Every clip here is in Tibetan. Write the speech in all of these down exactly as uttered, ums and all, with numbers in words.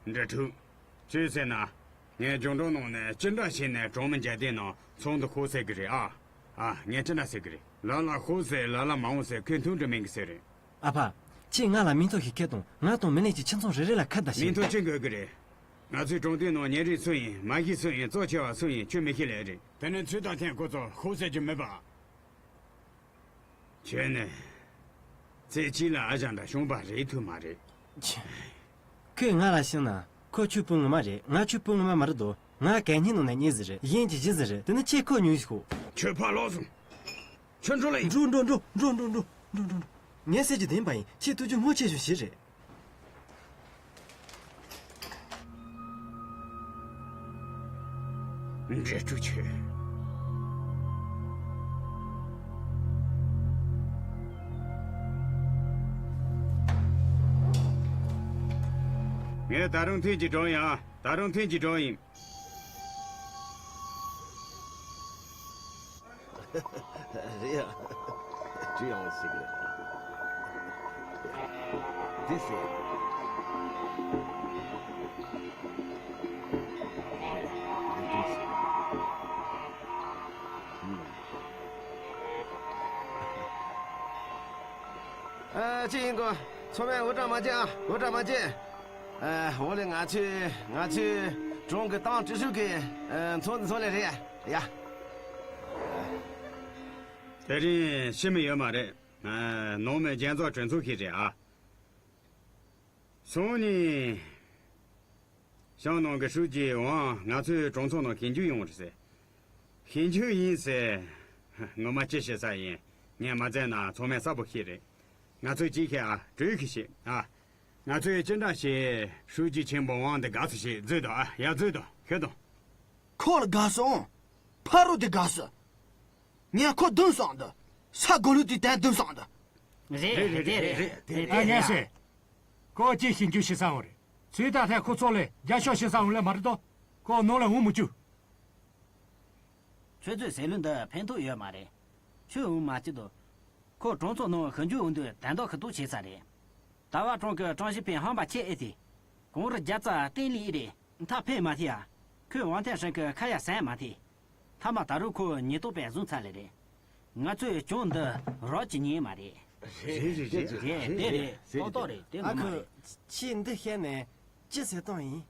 འདྲ་ཐུག་ཅི་ཟེར་ན། ངས་རྒྱང་བསྒྲགས་ནང་ནས་ཅི་འདྲ་བྱས་ནས་གྲོང་མི་བརྒྱད་དེ་ནང་ཚོགས་འདུ་ཤོག་ཟེར་གི་རེད་ཨ། ཨ། ངས་ཅི་འདྲ་ཟེར་གི་རེད། ལ་ལ་ཤོག་ཟེར། ལ་ལ་མ་འོང་ཟེར། ཁོས་མཐུན་སྒྲིལ་མིན་གི་ཟེར་རེད། ཨ་ཕ། ཁྱེད་ང་ལ་མིང་ཐོ་ཞིག་ཁྱེར་དང་། ང་དང་མི་ལས་ཀྱི་ཁྱིམ་ཚང་རེ་རེ་ལ་ཁ་བརྡ་བྱེད། མིང་ཐོ་ཅི་དགོས་གི་རེད། ང་ཚོའི་གྲོང་སྡེའི་ནང་ཉེ་རིང་སུ་ཡིན། མ་གཞི་སུ་ཡིན། གཙོ་ཆེ་བ་སུ་ཡིན། ཁྱོད་མི་ཤེས་ལེ་རེད། དེ་ནས་ཚོད་ལྟ་ཐེངས་ཁོ་ཚོ་ཤོག་ཟེར་རྒྱུ་མེད་པ། ཁྱོད་ནི། རྩེ་གཅིག་ལ་ཨ་ཞང་འདྲ་བྱུང་པ་རེད་ཐུབ་མ་རེད། ཁྱེད། ཁོས་ང་ལ་བྱིན་ན་ཁོ་ཁྱོད་སྤུན་ངོ་མ་རེད། ང་ཁྱོད་སྤུན་ངོ་མ་མ་རེད་དོ། ང་གད་སྙིགས་ནང་ནས་རྙེད་ཟིག་རེད། གཞན་གྱིས་བྱིན་ཟིག་རེད། དེ་ནི་ཁྱེད་ཁོ་ཉོས་ཤོག་ཁྱོད་ཕར་ལོག་སོང་། ཁྱོད་འགྲོ་ལེ། འགྲོ་འགྲོ་འགྲོ་འགྲོ་འགྲོ་འགྲོ། ངས་ཟེར་རྒྱུ་བདེན་པ་ཡིན། ཁྱེད་ཐུགས་རྒྱུས་མ་ཆེ་ཤོས་ཤིག་རེད། འདྲེ་ཕྲུག་ཁྱོད། ངས་ད་རུང་ཐེངས་གཅིག་འགྲོ་ཡིན་ཨ། ད་རུང་ཐེངས་གཅིག་འགྲོ་ཡིན། རེད་ཡ། ཅི་ཡང་ཞིག་རེད། འདི་ཟེར། ཨ། ཅི་ཡིན་གོ། ཚང་མས་འུར་སྒྲ་མ་བྱེད་ཨ། འུར་སྒྲ་མ་བྱེད། ཨ། འོ་ལེ། ང་ཚོས་ང་ཚོའི་གྲོང་གི་ཏང་ཀྲི་ཧྲུའུ་ཀི་ཚོགས་འདུ་ཚོགས་ལེ་རེད་ཡ། དེ་རིང་ཤི་མི་ཡོད་མ་རེད། ནང་མི་རྒྱན་ཚོགས་གྲོས་ཚོགས་ཤིག་རེད་ཨ། སང་ཉིན། ཤང་ནང་གི་ཧྲུའུ་ཅི་ཝང་ང་ཚོའི་གྲོང་ཚོ་ནང་ཞིབ་འཇུག་ཡོང་བ་རེད་ཟེར། ཞིབ་འཇུག་ཡིན་ཟེར། ངོ་མ་ཅི་བྱེད་ས་ཡིན། ངས་མ་བཙལ་ན་ཚང་མས་གསལ་པོ་ཤེས་རེད། ང་ཚོས་ཅི་བྱེད་ཨ། གྲོས་ཤིག་བྱེད་ཨ། ང་ཚོས་ཅི་འདྲ་བྱེད། ཧྲུའུ་ཅི་ཆེན་པོ་ཝང་འདི་དགའ་སོ་ཞིག་འཛུལ་དང་ཨ། ཡ་འཛུལ་དང་། ཤོད་དང་། ཁོ་ལ་དགའ་སོང་། ཕ་རོ་དེ་དགའ་སོ། ངས་ཁོ་བདུན་སོང་འདི། ས་གོ་ལུ་དེ་དན་བདུན་སོང་འདི། རེད་རེད་རེད་རེད། ཨ་ངས་ཟེར། ཁོ་ཅི་ཞིབ་འཇུག་བྱེད་ས་འོང་རེད། ཚོད་ལྟ་ཐད་ཁོ་ཚོ་ལས་རྒྱབ་སྐྱོར་བྱེད་ས་འོང་ལས་མ་རེད་དོ། ཁོ་ནང་ལ་འོང་མི་བཅུག་ཁྱོད་ཚོས་ཟེར་ལུགས་འདི་ཕན་ཐོགས་ཡོད་མ་རེད། ཁྱོད་འོང་མ་བཅུག་དོ། ཁོ་གྲོང་ཚོ་ནང་ཞིབ་འཇུག་འོང་དུས་དན་རྟགས་ཤི་གཏུག་བྱེད་ས་རེད། ཟླ་བ་གྲོང་གི་ཀྲང་ཞི་ཕིན་ཧམ་པ་ཆེ་ཨེ་ཐི། གངས་རི་རྒྱ་རྩ་བརྟན་ལི་ཨི་རེད། མཐའ་ཕན་མ་ཐི་ཡ། ཁོས་ཝང་ཐན་ཧྲན་གི་ཁ་ཡ་ཟན་མ་ཐི། མཐའ་མ་ད་རུང་ཁོ་ཉེན་རྟོག་པས་བཟུང་ཚར་ལེ་རེད། ང་ཚོས་གྱོང་འདི་རོགས་ཀྱི་ཉེན་མ་རེད། རེད་རེད་རེད་རེད། དེ་རེད། ཏོག་ཏོག་རེད། དེ་ཨ་ངོ་མ་ཁུ། རེད། ཁྱེད་འདི་བཤད་ནས་ཅི་ཟེར་སྟངས་ཡིན།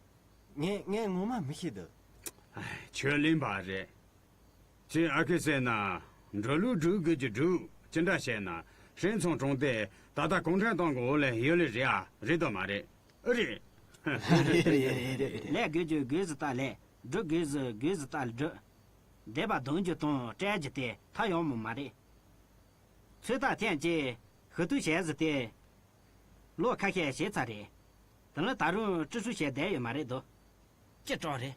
ངས་ངས་ངོ་མ་མི་ཤེས་འདུག་ཁྱོད་གླེན་པ་རེད། ཅེས་ཨ་ཁུས་ཟེར་ན། འགྲོ་ལུགས་སྒྲུབ་དགོས་ཀྱི་སྒྲུབ། ཅི་འདྲ་བྱས་ན། ཧྲེང་ཚང་གྲོང་སྡེ་ད་ལྟ་གུང་ཁྲན་ཏང་གི་འོག་ལ་ཡོད་ལེ་རེད་ཨ། རེད་དོ་མ་རེད། ཨ་རེད། རེད་རེད་རེད་རེད། ལས་དགོས་རྒྱུ་དགོས་ཟིག་ལྟ་ལས། སྒྲུབ་དགོས་ཟིག་དགོས་ཟིག་ལྟ་སྒྲུབ། སྡེ་པ་རྡུང་རྒྱུ་དང་སྤྲད་རྒྱུ་དེ་ཐབས་ཡག་མོ་མ་རེད། ཚོད་ལྟ་ཐེངས་གཅིག་ཤི་གཏུག་བྱས་ཟིག་དེ། ལོ་ཁ་ཤས་བྱས་ཚར་རེད། དེ་ལ་ད་རུང་ཀྲི་ཧྲུའུ་བྱས་བསྡད་ཡོད་མ་རེད་དོ། ཅི་སྤྲང་རེད།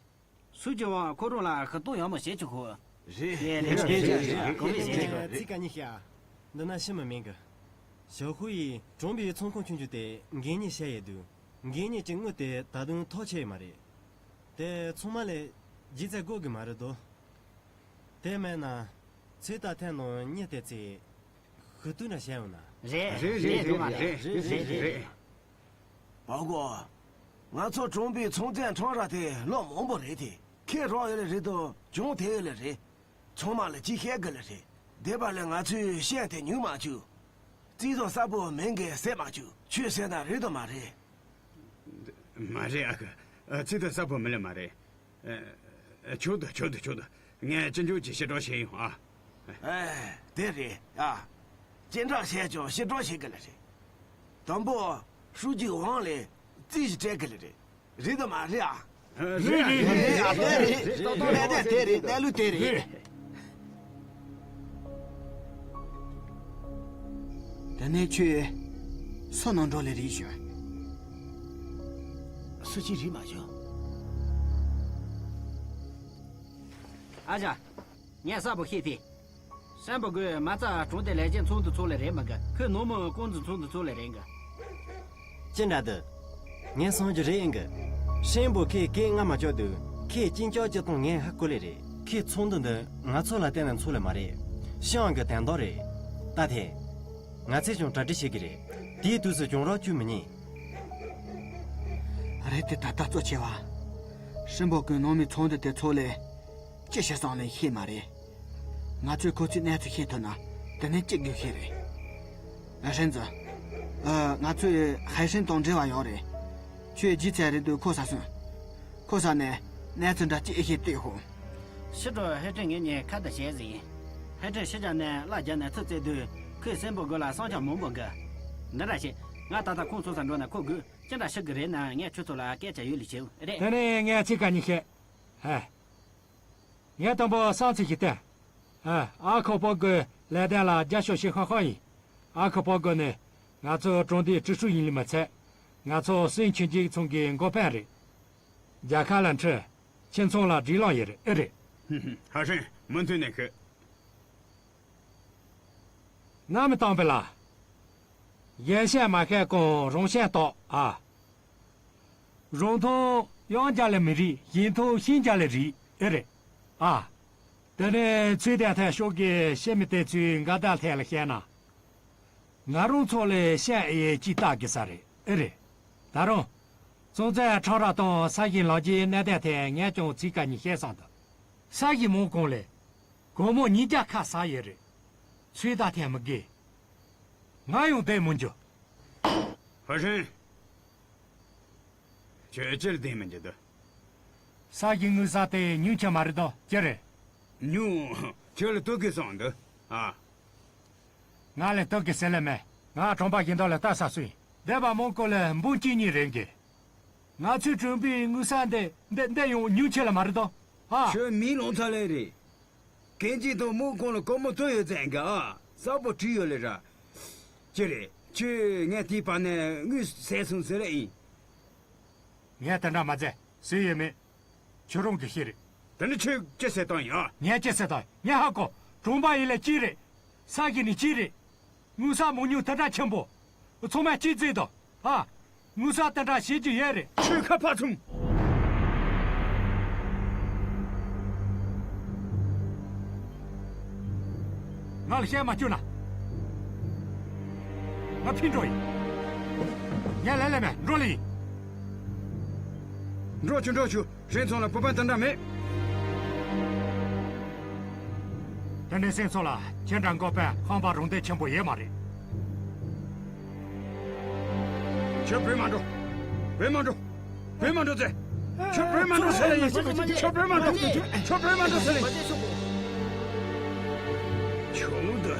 སུ་ཅི་ཝང་ཁོ་རང་ལ་ཤི་གཏུག་ཡག་མོ་བྱེད་ཆོག་གོ། རེད། རེད་རེད་རེད་རེད། གང་ལས་བྱེད་ཆོག་གོ། ཚིག་ཀ་གཉིས་བཤད་ཨ། འདི་ན་ཤི་མི་མིན་གི། ཞའོ་ཧུའེ་ཡིས་གྲོང་པའི་ཚོང་ཁང་ཆུང་ཆུང་དེ་འགན་གཉེར་བྱས་ཡོད་དུས། འགན་གཉེར་གྱི་དངུལ་དེ་ད་དུང་ཐོབ་ཆེ་ཡོད་མ་རེད། དེ་ཚང་མ་ལས་ལྗིད་ཚད་དགོས་གི་མ་རེད་དོ། དེ་མེད་ན། ཚོད་ལྟ་ཐེངས་ནང་མྱི་དེ་ཚོས་ཤི་གཏུག་འདྲ་བྱས་ཡོང་ན། རེད་རེད་རེད་རེད་རེད་རེད་རེད། རེད་རེད་རེད། རེད། པ་གོ། ང་ཚོ་གྲོང་པའི་ཚོང་རྫས་ཁྲོམ་ར་དེ་ལོ་མང་པོ་རེད་དེ། ཁེ་རག་ཡོད་ལེ་རེད་དོ། གྱོང་དེ་ཡོད་ལེ་རེད། ཚང་མ་ལ་ཅི་བཤད་དགོས་ལེ་རེད། སྡེ་པ་ལས་ང་ཚོའི་ཤན་དེ་ཉུང་མ་བཅུག་རྩིས་ཐོ་གསལ་པོ་མིན་གི་ཟེར་མ་བཅུག་ཁྱོད་ཟེར་ན་རེད་དོ་མ་རེད། མ་རེད་ཨ་ཁུ། ཨ། རྩིས་ཐོ་གསལ་པོ་མིན་ལེ་མ་རེད། ཨ། ཆོག་ཏུ་ཆོག་ཏུ་ཆོག་ཏུ། ངས་ཅི་འཇུག་ཅིག་ཕྱིར་སྒྲོག་བྱས་ཡོང་ཨ། ཨེ། དེ་རེད་ཨ། ཅི་འདྲ་བྱས་ཀྱང་ཕྱིར་སྒྲོག་བྱེད་དགོས་ལེ་རེད། དང་པོ། ཧྲུའུ་ཅི་ཝང་ལས་རྩིས་ཞིག་སྤྲད་དགོས་ལེ་རེད། རེད་དམ་མ་རེད་ཨ། རེད་རེད་རེད་རེད། ཨ། དེ་རེད། ཏོག་ཏོག་རེད། དེ་དེ་རེད། གནས་ལུགས་དེ་རེད། དེ་ནས་ཁྱོད་སུ་ནང་འགྲོ་ལེ་རེད་ཞུ། སུ་གཅིག་རིག་མ་བྱུང་། ཨ་ཅག་ངས་གསལ་པོ་ཤེས་ཏེ། སྲན་པོ་དགོས་མ་རྩ་གྲོང་སྡེ་ལས་བྱེད་ཚོགས་འདུ་ཚོགས་ལེ་རེད་མ་གི། ཁོས་ནོར་མོ་ཀོང་ཙི་ཚོགས་འདུ་ཚོགས་ལེ་རེད་གི། ཅི་འདྲ་འདུག་ངས་གསུང་རྒྱུ་རེད་ཨང་གི། སྲན་པོ་ཁོས་སྐད་ངག་མ་ལྕོགས་དུས་ཁོས་ཅིན་ཅོག་ཅི་གཏོང་ངས་ཧ་གོ་ལེ་རེད། ཁོས་ཚོགས་འདུ་འདི་ང་ཚོ་ལ་བརྟེན་ནས་ཚོགས་ལེ་མ་རེད། ཤི་ཨང་གི་དན་རྟགས་རེད། ད་ཐེ། ང་ཚོས་ཀྱང་གྲ་སྒྲིག་བྱེད་ཀྱི་རེད། དེའི་དུས་སུ་གྱོང་རག་བཅུག་མི་ཉན། རེད་དེ། ད་ལྟ་གཙོ་ཆེ་བ། ཧྲིན་པོ་ཀུན་ནང་མི་ཚོང་འདི་དེ་ཚོ་ལས་ཅི་བྱེད་སོང་ལེ་ཤེས་མ་རེད། ང་ཚོས་ཁོ་ཚོའི་གནས་ཚུལ་ཤེས་ཐུབ་ན་དེ་ནས་ཅི་དགོས་ཤེས་རེད། ཨ། ཧྲིན་ཙི། ཨ། ང་ཚོས་ཧའེ་ཧྲིན་དང་འབྲེལ་བ་ཡོད་རེད། ཁྱོས་རྗེས་ཚད་རེད་དུས་ཁོ་ས་སོན། ཁོ་ས་ནས་གནས་ཚུལ་འདྲ་ཅི་ཨེ་ཤེས་ལྟོས་ཤོག་ཕྱི་དྲོ་ཧའེ་ཧྲིན་ངེད་གཉིས་ཁ་བརྡ་བྱས་ཟིན། ཧའེ་ཧྲིན་ཕྱི་རྒྱལ་ནས་གླ་རྒྱག་ནས་ཚུར་བཙལ་དུས་ཁོས་སྲིན་པོ་དགོན་ལ་སྲང་ཆང་མང་པོ་བརྒལ། འདི་འདྲ་བྱེད། ང་ད་ལྟ་ཁོང་ཚོ་སར་འགྲོ་ན་ཁོ་དགོས་ཅི་འདྲ་ཞུ་གི་རེད་ན། ངས་ཁྱོད་ཚོ་ལ་སྐད་ཆ་ཡོད་ལེ་བྱེད་རེད། དེ་ནས་ངས་ཚིག་ཁ་ཉིན་བཤད། ཧ། ངས་དང་པོ་བསམ་ཚུལ་ཞིག་བསྟན། ཨ། ཨ་ཁུ་པོ་གི་ལས་དོན་ལ་རྒྱབ་སྐྱོར་བྱེད་ཤོག་ཤོག་ཡིན། ཨ་ཁུ་པོ་གི་ནི་ང་ཚོ་གྲོང་སྡེའི་ཀྲི་ཧྲུའུ་ཡིན་ལེ་མ་ཚད། ང་ཚོ་སུན་ཆུན་ཅིག་ཚང་གི་འགོ་དཔོན་རེད། རྒྱལ་ཁབ་ལ་འཁྲི། ཁྱིམ་ཚང་ལ་སྒྲིག་ལམ་ཡོད་རེད། ཨེ་རེད། ཧ་ཧྲན་མུ་མཐུད་ནས་ཤོད། ང་མི་བཏང་པས་ལ། གཞན་བཤད་མ་ཤེས་གོང་རང་བཤད་ཏོག་ཨ། རང་ཐང་གཡང་རྒྱ་ལ་མི་རིགས། གཞན་ཐང་ཤིང་རྒྱ་ལ་རིགས། ཨེ་རེད། ཨ། དེ་ནས་ཚུལ་དང་ཐད་ཤོག་གི་བཤད་མི་དེ་ཚོའི་འགལ་ཟླ་ཐད་ལ་བཤད་ན། ང་རང་ཚོ་ལས་བཤད་ཨེ་ཅི་ལྟ་གི་ས་རེད། ཨེ་རེད། ད་རུང་། ཙོང་ཙེ་ཁྲང་ར་དང་ས་ཞིང་ལག་འཇལ་གནད་དོན་ཐད་ངས་ཀྱང་ཚིག་ཁ་ཉིན་བཤད་སོང་འདུག་ས་ཞིང་མང་གང་ལས། སྒོར་མོ་ཉིས་བརྒྱ་ཁ་ས་ཡོད་རེད། ཚོད་ལྟ་ཐེངས་མི་དགོས། ང་ཡང་བསྡད་མི་འགྱུར། ཧ་ཧྲན། ཁྱོད་ཅི་ལ་བསྡད་མི་འགྱུར་འདུག་ས་ཞིང་དངུལ་ས་དེ་ཉུང་ཆེ་མ་རེད་དོ། ཅི་རེད། ཉུང་། ཁྱོད་ལ་སྟོབས་ཀྱིས་སོང་འདུག་ཨ། ང་ལ་སྟོབས་ཀྱི་ཟེར་ལེ་མེད། ང་གྲོང་པ་གཞན་དག་ལ་ལྟ་ས་སུ་ཡིན། སྡེ་པ་མང་པོ་ལ་འབུམ་གཅིག་གཉིས་རེ་དགོས། ང་ཚོས་བསྐྲུན་པའི་དངུལ་ས་འདི་འདི་འདི་ཡང་ཉུང་ཆེ་ལ་མ་རེད་དོ། ཨ། ཁྱོད་མིའི་ལོང་ཚ་ལེ་རེད། གན་ཅིག་དང་མོ་ཁོང་ལ་སྒོར་མོ་ཐོ་ཡོད་ཙང་ག་ཨ། གསལ་པོ་བྲིས་ཡོད་ལེ་ར། ཅི་རེད། ཁྱོད་ངས་དེའི་བར་ནས་དངུལ་ཟད་སོང་ཟེར་ལེ་ཡིན། ངས་དེ་འདྲ་མ་ཟད་ཟེར་ཡོད་མེད། ཁྱོད་རང་གིས་ཤེས་རེད། དེ་ནི་ཁྱོད་ཅི་ཟེར་བཏང་ཡིན་ཨ། ངས་ཅི་ཟེར་བཏང་ཡིན། ངས་ཧ་གོ། གྲོང་པ་ཡིན་ལེ་གཅིག་རེད། ས་ཞིང་ནི་གཅིག་རེད། དངུལ་ས་མང་ཉུང་དེ་འདྲ་ཆེན་པོ། ཚང་མས་གཅིག་བརྩིས་དང་། ཨ། དངུལ་ས་དེ་འདྲ་བྱེད་རྒྱུ་ཡོད་རེད། ཁྱོད་ཁ་ཕར་ཚུམ། ང་ལ་བཤད་མ་བཅུག་ན། ང་ཕྱིར་འགྲོ་ཡིན། ངས་ལས་ལས་མེད་འགྲོ་ལེ་ཡིན། འགྲོ་ཆུ་འགྲོ་ཆུ། ཧྲེང་ཚང་ལ་བུ་སྤུན་དེ་འདྲ་མེད། དེ་འདྲའི་སྲིད་ཚོགས་ལ་ཁྱེད་འདྲ་འགོ་དཔོན་ཧམ་པ་རང་བདེ་ཆེན་པོ་ཡོད་མ་རེད། ཁྱོད་བུད་མ་འགྲོ། བུད་མ་འགྲོ། བུད་མ་འགྲོ་ཟེར། ཁྱོད་བུད་མ་འགྲོ་ཟེར་ལེ་ཡིན། ཁྱོད་བུད་མ་འགྲོ། ཁྱོད་བུད་མ་འགྲོ་ཟེར་ལེ་ཡིན། ཁྱོད་འདི།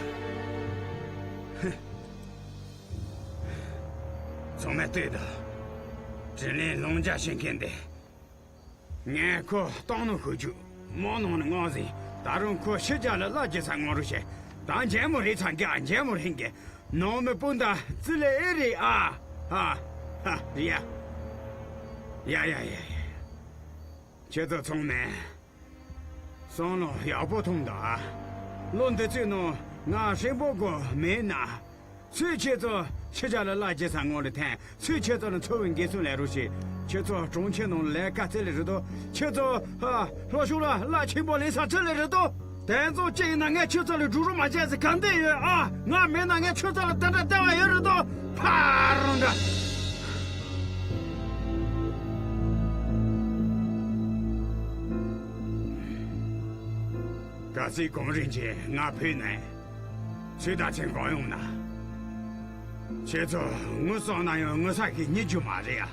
ཚང་མས་ལྟོས་དང་། དྲིན་ལན་ལོངས་སྤྱོད་བྱེད་མཁན་དེ། ངས་ཁོ་གཏོང་ནོ་ཤོད་རྒྱུ། མོ་ནང་ནས་མངགས་ཟིན། ད་རུང་ཁོ་ཕྱི་རྒྱལ་ལ་གླ་རྒྱག་ས་མངགས་རོགས་བྱས། ད་འཇལ་མོ་རེད་ཚང་གི་ཨ། འཇལ་མོ་རེད་གི། ནང་མི་སྤུན་ཟླ་བརྩི་ལེ་ཨེ་རེད་ཨ། ཨ། ཨ། ཡ། ཡ་ཡ་ཡ་ཡ། ཁྱེད་ཚོ་ཚང་མས་བསམ་བློ་ཡག་པོ་ཐོངས་དང་ཨ། ལོ་འདི་ཚོའི་ནང་ང་ཧྲེང་པོ་གོ་མེད་ན། ཚུར་ཁྱེད་ཚོ་ཕྱི་རྒྱལ་ལ་གླ་རྒྱག་ས་མངགས་ལེ་ཐོན། ཚུར་ཁྱེད་ཚོ་ལ་འཚོ་བའི་འགན་སྲུང་ལས་རོགས་བྱེད། ཁྱེད་ཚོ་གྲོང་ཁྱེར་ནང་ལས་ཀ་བཙལ་ལེ་རེད་དོ། ཁྱེད་ཚོ་ཨ། ལྷོ་ཕྱོགས་ལ་གླ་ཆེན་པོ་ལེན་ས་བཙལ་ལེ་རེད་དོ། དེ་ཚོ་གཅིག་ཡིན་ན་ངས་ཁྱེད་ཚོ་ལ་སྒྲུག་རོགས་མ་བྱས་ཟེར་ག་འདི་ཡོད་ཨ། ང་མེད་ན་ངས་ཁྱེད་ཚོ་ལ་དེ་འདྲ་བསྡད་པ་ཡོད་རེད་དོ། ཕར་འདྲ། གལ་སྲིད་གོང་རིམ་གྱིས་ང་ཕུད་ནས། ཚོད་ལྟ་ཚན་གང་ཡོང་ན། ཁྱེད་ཚོ་དངུལ་བསགས་ན་ཡང་དངུལ་ས་ཞིག་རྙེད་རྒྱུ་མ་རེད་ཡ།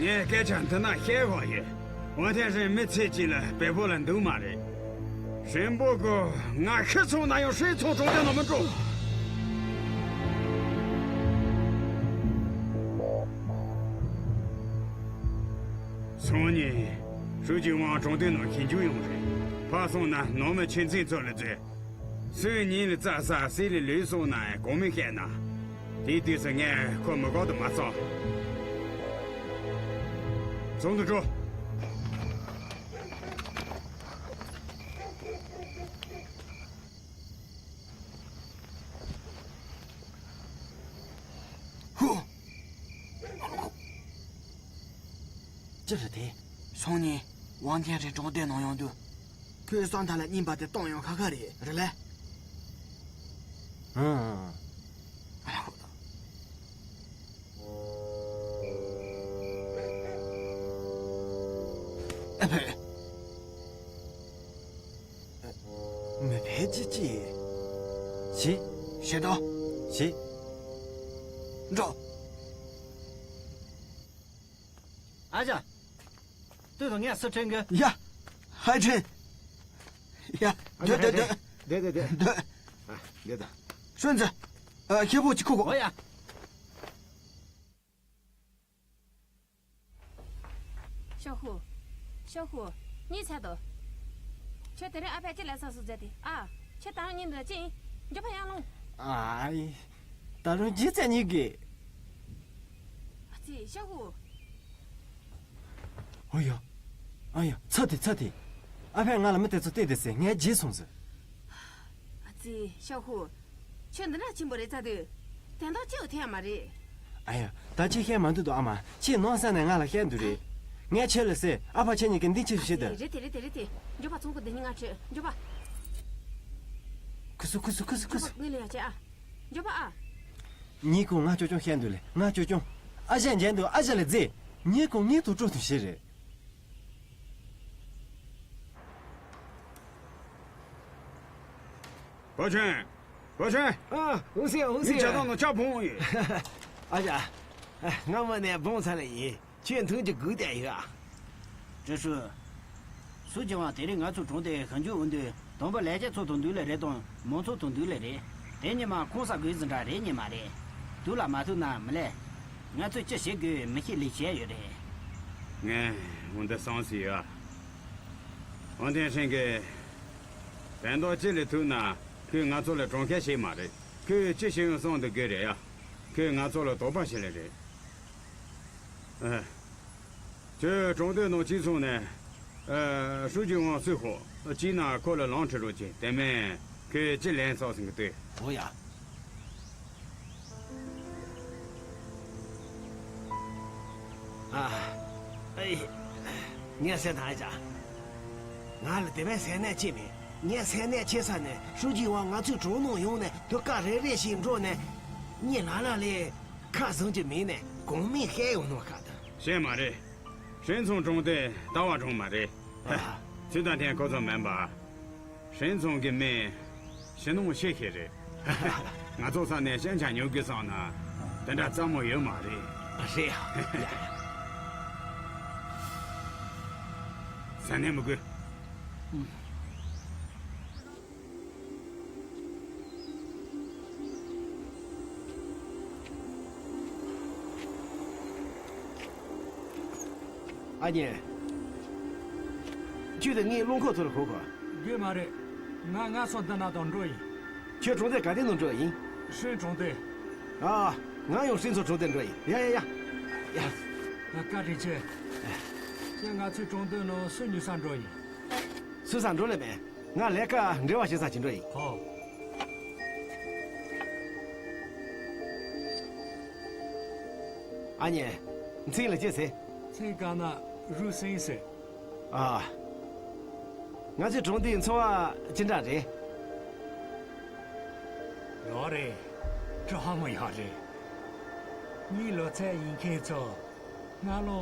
ངས་སྐད་ཆ་འདི་ན་བཤད་དགོས་ཡོད། འོན་ཏེ་ཧྲེང་མི་ཚེ་གཅིག་ལ་བེ་པོ་ལ་འདུག་མ་རེད། ཧྲེང་པོ་གོ་ང་ཤི་སོང་ན་ཡང་ཧྲེང་ཚང་གྲོང་སྡེ་ནང་མི་འགྲོ། སང་ཉིན་ཧྲུའུ་ཅི་ཝང་གྲོང་སྡེ་ནང་ཞིབ་འཇུག་ཡོང་རེད། ཕར་སོང་ན་ནང་མི་ཁྱིམ་མཚེས་ཚོ་ལ་རྩོད། སུས་ཉིན་ལ་རྩྭ་ཟ་སུས་ལ་ལུད་བཟོ་ན་གོང་མས་བཤད་ན། དེའི་དུས་སུ་ངས་ཁོ་མི་གོ་དུ་མ་སོང་། ཚོགས་འདུ་འགྲོ། ཧུ། ཅི་རེད་དེ། སང་ཉིན་ཝང་ཐེན་རེ་གྲོང་སྡེ་ནང་ཡོང་དུས། ཁོས་སང་ཐ་ལ་རྙིང་པ་དེ་གཏོང་ཡོང་ཁ་ཁ་རེད། རེད་ལེ། ཨང་། ཨ་ཧོ། ཨ་ཕེ། མི་ཕལ་ཆེར་ཅི། ཞི། ཞི་དང་། ཞི། འགྲོ། ཨ་ཅག་ལྟོས་དང་། ངས་སུ་ཁྲིད་གི། ཡ། ཧའི་ཁྲིད། ཡ། སྡོད་སྡོད་སྡོད། སྡོད་སྡོད་སྡོད། སྡོད། ཨ། སྡོད་དང་། ཧྲུན་ཙི། ཨ། ཤེ་པོ་ཅི་ཁུ་གོ། ཨོ་ཡ། ཤོག་ཧུ། ཤོག་ཧུ། གཉིད་ཚད་དོ། ཁྱོད་དེ་རིང་ཨ་ཕས་ཅི་ལས་ས་སུ་མཛད་དེ་ཨ། ཁྱོད་ད་རུང་གཉིད་འདི་ལ་ཅི་ཡིན། མགྱོགས་པ་ཡར་ལོངས། ཨ་ཡི། ད་རུང་ཅི་ཚད་གཉིད་གི། ཨ་ཙི། ཤོག་ཧུ། ཨོ་ཡ། ཨ་ཡ། ཚ་དེ་ཚ་དེ། ཨ་ཕས་ང་ལ་མི་དེ་ཚོ་བལྟས་དེ་ཟེར། ངས་བརྗེད་སོང་ཟེར། ཨ་ཙི། ཤོག་ཧུ། ཁྱོད་འདི་འདྲ་ཆེན་པོ་རེད་ཚ་དུས། དོན་དག་ཅི་ཡོད་ཐེ་ཡ་མ་རེད། ཨ་ཡ། ད་ཁྱེད་བཤད་མ་འདུག་དོ་ཨ་མ། ཁྱེད་ནང་ས་ནས་ང་ལ་བཤད་འདུག་རེད། ངས་ཁྱེད་ལ་ཟེར། ཨ་ཕ་ཁྱེད་གཉིས་ཀྱི་འདི་ཕྱིར་བཤད་དོ། རེད་དེ་རེད་དེ་རེད་དེ། མགྱོགས་པ་ཚོང་ཁུ་འདི་གཉིས་ང་ཁྲིད། མགྱོགས་པ། ཁུ་སུ་ཁུ་སུ་ཁུ་སུ་ཁུ་སུ། མགྱོགས་པ་ངའི་ལ་ཡ་བྱེད་ཨ། མགྱོགས་པ་ཨ། ཉིས་ཀོ་ང་ཅོ་ཅོང་བཤད་འདུག་ལེ། ང་ཅོ་ཅོང་། ཨ་ཞང་འཇན་དུ་ཨ་ཞང་ལ་རྫི། ཉིས་ཀོ་ངའི་ཐུགས་སྤྲོ་དུ་ཞེ་རེད། ཕོ་ཆེན། ཕོ་ཆེན། ཨ། ཧུང་སི། ཧུང་སི། ངའི་ཇ་ཐང་ནང་ཇ་བོང་ཡོད། ཨ་ཅག་ཨ། ང་མ་ནས་བོང་ཚ་ལ་ཡིན། ཁྱོད་འཐུང་རྒྱུ་སྒུག་བསྡད་ཡོད་ཨ། ཀྲི་ཧྲུའུ། སུ་ཅི་བ་དེ་རིང་ང་ཚོའི་གྲོང་སྡེ་ཧན་ཇུ་འོང་དུས་དང་པོ་ལས་བྱེད་ཚོ་དང་འདུག་ལེ་རེད་དང་མང་ཚོགས་དང་འདུག་ལེ་རེད། དེ་ཉི་མ་ཁོང་ས་དགོས་ཟིན་འདྲ་རེད་ཉི་མ་རེད། དུག་ལ་མ་ཐུག་ན་མི་ལས། ང་ཚོས་ཅི་བྱེད་དགོས་མི་ཤེས་ལས་བྱས་ཡོད་རེད། ངས་འོ་འདི་བསམ་སྲིད་ཡོད། ཨོ་ཐེན་ཧྲེང་གིས་དོན་དག་ཅི་ལས་ཐུག་ན་ཁོས་ང་ཚོ་ལ་གྲོངས་ཁ་ཤས་མ་རེད། ཁོས་ཅི་བྱེད་ཡོང་བསམ་འདུག་དགོས་རེད་ཡ། ཁོས་ང་ཚོ་ལ་དོགས་པ་བྱེད་ལེ་རེད། ཨ། ཁྱོད་གྲོང་སྡེ་ནང་གཅིག་སོང་ནས། ཨ། ཧྲུའུ་ཅི་ཝང་གསོད་ཤོག་གཅིག་ན་ཁོ་ལ་ལམ་ཁྲིད་རོགས་གྱིས། དེ་མིན་ཁོས་ཅི་ལན་བསགས་ཟིན་གི་ལྟོས། འོ་ཡ། ཨ། ཨེ། ངས་ཟེར་ཐང་ཅ། ང་ལ་དེ་བས་ཟེར་ནས་ཅི་མེད། ངས་ཟེར་ནས་ཆེ་ས་ནས་ཧྲུའུ་ཅི་ཝང་ང་ཚོའི་གྲོང་ནང་ཡོང་ནས་དུ་ཀ་རེ་རེ་ཞིག་འགྲོ་ནས། གཉིད་ལ་ལ་ལས་ཁ་བཟང་གི་མིན་ནས་གོང་མིས་བཤད་ཡོང་ནོ་ཁ་དང་། ཤེས་མ་རེད། ཧྲིན་ཚང་གྲོང་སྡེ་ལྟ་བ་གྲོང་མ་རེད། ཨ། ཚུལ་དང་ལྡན་ཁོ་ཚོ་མིན་པ། ཧྲིན་ཚང་གི་མི་ཞེ་ནང་ཤེས་ཤེས་རེད། ང་ཚོ་ས་ནས་ཞན་ཆ་ཉོ་དགོས་བསམ་ན་དེ་འདྲ་རྩ་མོ་ཡོད་མ་རེད། རེད་ཡ། ཟ་ནས་མི་དགོས། ཨ་མྱེས། ཁྱོད་དང་ངའི་རླངས་འཁོར་ཚུར་ཤོག་གོ། དགོས་མ་རེད། ང་ང་ཚོ་འདི་ན་དང་འགྲོ་ཡིན། ཁྱོད་གྲོང་སྡེ་ག་དེ་ནང་འགྲོ་ཡིན། ཧྲིན་གྲོང་སྡེ། ཨ། ང་ཡང་ཧྲིན་ཚང་གྲོང་སྡེ་འགྲོ་ཡིན། ཡ་ཡ་ཡ། ཡ། བཀའ་དྲིན་ཆེ། ཁྱེད་ང་ཚོའི་གྲོང་སྡེ་ནང་སུ་ཉོ་ས་འགྲོ་ཡིན། སུ་ས་འགྲོ་ལེ་མེད། ང་ལས་ཀ་འབྲེལ་བ་བྱེད་ས་ཅིག་འགྲོ་ཡིན། ཨོ། ཨ་མྱེས། མཚན་ལ་ཅི་ཟེར། མཚན་ག་ན་རུ་སེང་ཟེར། ཨ། ང་ཚོའི་གྲོང་སྡེའི་འཚོ་བ་ཅི་འདྲ་རེད། ཡག་རེད། དྲི་ཧ་མ་ཡག་རེད། ངའི་ལོ་ཚད་ཡིན་མཁན་ཚོ་སྔ་ལོ་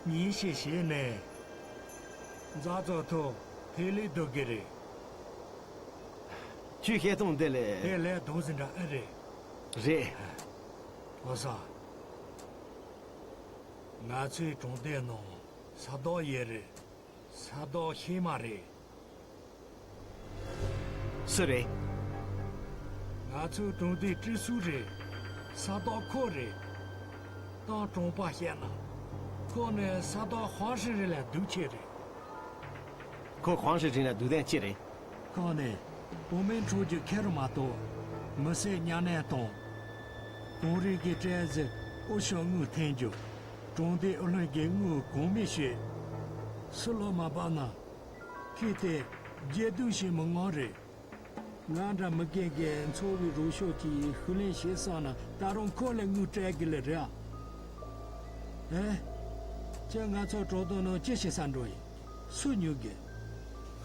ཉིན་ཤས་ཤིག་ནས་འཛའ་ཚོ་ཐོག་དེ་ལས་སྡུག་གི་རེད། ཁྱོད་བཤད་སྟངས་འདི་ལས། དེ་ལས་སྡུག་ཟིན་འདྲ་ཨེ་རེད། རེད། ཨོ་ས། ང་ཚོའི་གྲོང་སྡེ་ནང་ས་བདག་ཡོད་རེད། ས་བདག་ཤེས་མ་རེད། སུ་རེད། ང་ཚོའི་གྲོང་སྡེའི་ཀྲི་སུ་རེད། ས་བདག་ཁོ་རེད། ཏང་གྲོང་པ་བཤད་ན། ཁོ་ནི་ས་བདག་ཧོང་ཧྲི་རི་ལས་སྡུག་ཆེ་རེད། ཁོ་ཧོང་ཧྲི་རི་ལས་སྡུག་དོན་ཅི་རེད། ཁོང་ནི་བུ་མོའི་འཕྲོག་རྒྱུ་ཁེར་མ་གཏོགས། མི་སེར་གཉའ་གནོན་དང་། གངས་རི་གི་སྤྲད་ཟེར་ཨུ་ཤོ་དངུལ་འཐེན་རྒྱུ། གྲོང་སྡེའི་ཨུ་ལྷན་གྱི་དངུལ་གང་མེད་བྱས། སུ་ལོ་མ་བབས་ན། ཁྱེད་དེ་རྒྱལ་དུ་ཞིག་མི་ངོ་རེད། ང་འདྲ་མི་རྒན་གྱི་འཚོ་བའི་རོགས་ཤོག་ཅིག་ཤུགས་ལེན་བྱེད་བསམ་ན་ད་རུང་ཁོ་ལ་དངུལ་སྤྲད་དགོས་ལེ་རེད་ཨ། ཨེ། ཁྱེད་ང་ཚོ་གྲོང་སྡེ་ནང་ཅི་བྱེད་ས་འགྲོ་ཡིན། སུ་ཉོ་དགོས།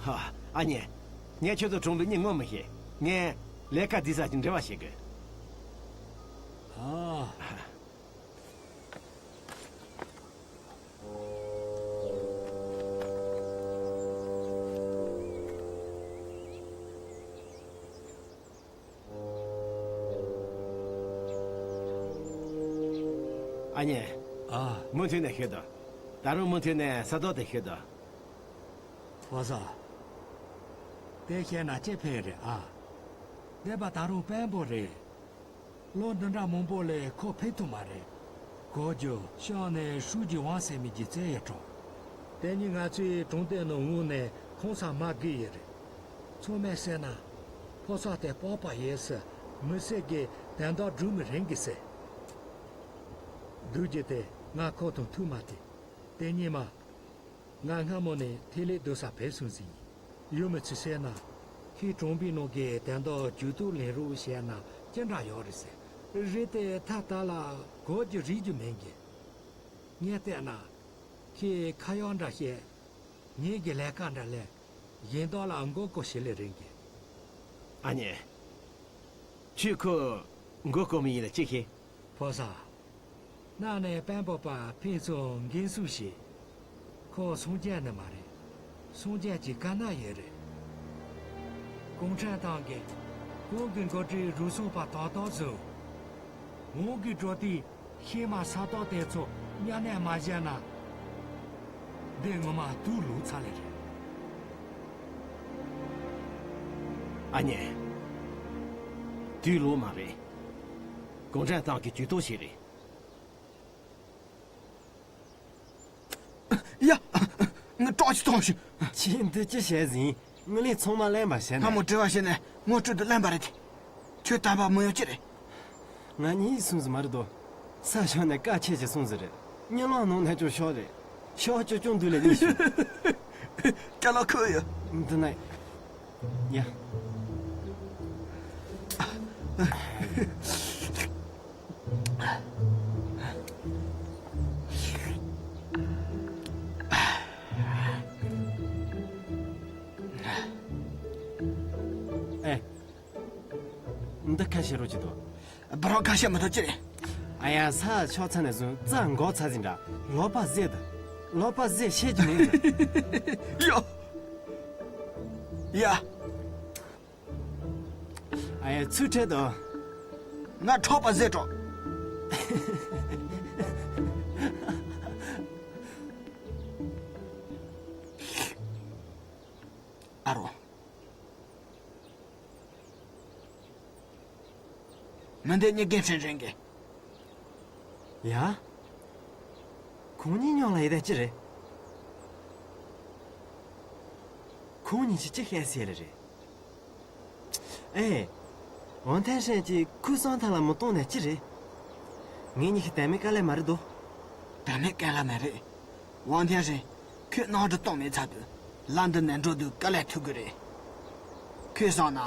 ཧ། ཨ་མྱེས། ངས་ཁྱོད་ཚོ་གྲོང་སྡེ་གཉིས་ངོ་མི་ཤེས། ངས་ལས་ཀ་འདི་ས་ཅིག་འབྲེལ་བ་བྱེད་དགོས། ཨ། ཨ་མྱེས། ཨ། མུ་མཐུད་ནས་ཤོད་དོ། ད་རུང་མུ་མཐུད་ནས་ས་ཐོག་དེ་ཤོད་དོ། ཕོ་གསར། དེ་བཤད་ན་ཅི་ཕན་རེད་ཨ། བསྡད་པ་ད་རུང་དཔོན་པོ་རེད། ལོ་འདི་འདྲ་མང་པོ་ལས་ཁོ་ཕེབས་ཐུབ་མ་རེད། གོ་རྒྱུ་ཤང་ནས་ཧྲུའུ་ཅི་ཝང་ཟེར་མི་གྱི་བཙལ་ཡོད་འགྲོ། དེ་ཉིན་ང་ཚོའི་གྲོང་སྡེ་ནང་ངོས་ནས་ཁོང་ཚང་མ་བརྒྱུད་ཡོད་རེད། ཚང་མས་བཤད་ན། ཕོ་གསར་དེ་སྤོབས་པ་ཡོད་ས་མི་སེར་གྱི་དོན་དག་སྒྲུབ་མི་རན་གི་ཟེར། སྡུག་རྒྱུ་དེ་ང་ཁོ་དང་ཐུག་མ་ཐུབ། དེ་ཉིན་མ། ང་སྔ་མོ་ནས་ཐིག་ལེ་སྡོད་ས་ཕེབས་སོང་ཟིན། ཡུལ་མི་ཚོས་བཤད་ན། ཁོས་གྲོང་པའི་ནང་གི་དོན་དག་ཇུས་གཏོགས་ལེན་རོགས་བྱས་ན་ཅི་འདྲ་ཡོད་རེད་ཟེར། རེད་དེ་ད་ལྟ་ལ་གོ་རྒྱུ་རིག་རྒྱུ་མེད་གི། ངས་བལྟས་ན། ཁོས་ཁ་ཡོག་འདྲ་བཤད། ངེད་ཀྱི་ལས་ཀ་འདྲ་ལས། གཞན་དག་ལ་མགོ་སྐོར་བྱེད་ལེ་རེད་གི། ཨ་མྱེས། ཁྱོས་ཁོ་མགོ་སྐོར་མི་ཡིན་ལ་ཅི་ཤེས། ཕོ་གསར། གནའ་ནས་དཔོན་པོ་པ་ཕུན་ཚོགས་འགན་སྲུང་བྱེད། ཁོ་སངས་རྒྱས་ནི་མ་རེད། སངས་རྒྱས་ཀྱི་དཀའ་གནད་ཡོད་རེད། གུང་ཁྲན་ཏང་གིས་གོང་གི་འགོ་ཁྲིད་རུ་སོང་པ་ཏག་ཏག་བཟོས། འོང་གི་འགྲོ་དུས་ཤེས་མ་ས་ཏོག་དེ་ཚོ་མཉམ་གནས་མ་བྱས་ན། འདི་ངོ་མ་དུག་ལོག་ཚར་ལེ་རེད། ཨ་མྱེས། དུག་ལོག་མ་རེད། གུང་ཁྲན་ཏང་གི་ཇུས་གཏོགས་ཤིག་རེད། ཡ། ངའི་བཀྲག་ཅིག་གཏོང་ཤིག་ཁྱེད་འདི་ཅི་བྱས་ཟིན། ངའི་ལས་ཚང་མ་གླེན་པ་བྱས་ནས། སྔ་མོ་དྲི་བ་བྱས་ནས་ངོ་སྤྲོད་དུ་གླེན་པ་རེད་དེ། ཁྱོད་དམ་པ་མི་ཡོང་ཅི་རེད། ང་གཉིད་སོང་ཟིན་མ་རེད་དོ། ས་ཞོག་ནས་དཀའ་ཆེ་ཆེ་སོང་ཟིན་རེད། གཉིད་ལམ་ནང་ནས་ཀྱང་ཤོག་རེད། ཤོག་ཅོ་ཅུང་འདུག་ལས་གཉིད་ཤོག་ཀྱ་ལ་ཁོ་ཡོད། འདི་ན། ཡ། ཨེ། འདི་ཁ་ཤས་རོ་ཅི་དོ། སྦ་རོག་ཁ་ཤས་མ་གཏོགས་ཅི་རེད། ཨ་ཡ་ས་ཆོག་ཚ་ནས་བཟུང་རྩ་འགོག་ཚ་ཟིན་འདྲ། ལོག་པ་ཟེར་དུ། ལོག་པ་ཟེར་ཤེས་ཀྱི་མིན་དུ། ཡ། ཡ། ཨ་ཡ་ཚུར་ཁྲིད་དོ། ང་འཕྲོག་པ་ཟེར་འགྲོ། ཨ་རོ། མི་འདི་གཉིས་ཀའི་ཧྲིན་ཧྲིན་གི། ཡ། ཁོང་གཉིས་མཉམ་ལ་ཡོད་དེ་ཅི་རེད། ཁོང་གཉིས་ཀྱིས་ཅི་བཤད་ཟེར་རེད། ཨེ། ཝང་ཐན་ཧྲན་གྱིས་ཁུ་སང་ཐང་ལ་མི་གཏོང་ནས་ཅི་རེད། ངེད་གཉིས་ཀྱི་དད་མོས་དཀའ་ལས་མ་རེད་དོ། དད་མོས་དཀའ་ལས་མ་རེད། ཝང་ཐན་ཧྲན། ཁོས་གནམ་གྲུ་གཏོང་མེད་ཚར་དུས་ལ་འདི་ནས་འགྲོ་དུས་དཀའ་ལས་ཐུག་གི་རེད། ཁོས་བསམ་ན།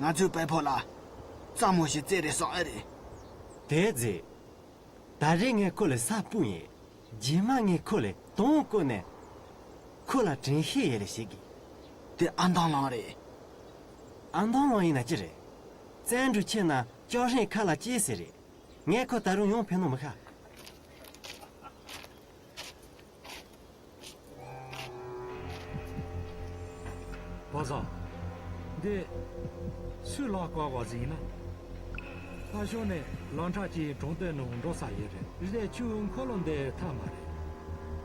ང་ཚོའི་དཔོན་པོ་ལ་གཙང་མོ་ཞིག་བཙལ་རེ་བསམ་ཨེ་རེད། དེ་རྗེས། ད་རེས་ངས་ཁོ་ལ་ས་སྤུངས་ཡིན། རྗེས་མ་ངས་ཁོ་ལ་དོང་བསྐོར་ནས་ཁོ་ལ་དྲན་ཤེས་ཡོད་ལ་ཞིག་གིས། དེ་ཨ་མདང་ལང་རེད། ཨ་མདང་ལང་ཡིན་ན་ཅི་རེད། བཙན་འབྲུག་ཁྱེར་ན་ལྕགས་ཧྲེང་ཁ་ལ་སྐྱེས་ཟེར་རེད། ངས་ཁོ་ད་རུང་ཡོང་ཕེབས་ནོ་མི་ཤེས། ཕོ་བཟང་། འདི་སུས་ལག་བཀག་པ་ཟིག་ཡིན་ན། ཕ་ཤོག་ནས་ལམ་ཁྲག་ཅིག་གྲོང་སྡེ་ནང་འགྲོ་ས་ཡོད་རེད། རེད་ཁྱོད་འཁོར་ལོ་འདི་ཐབས་མ་རེད།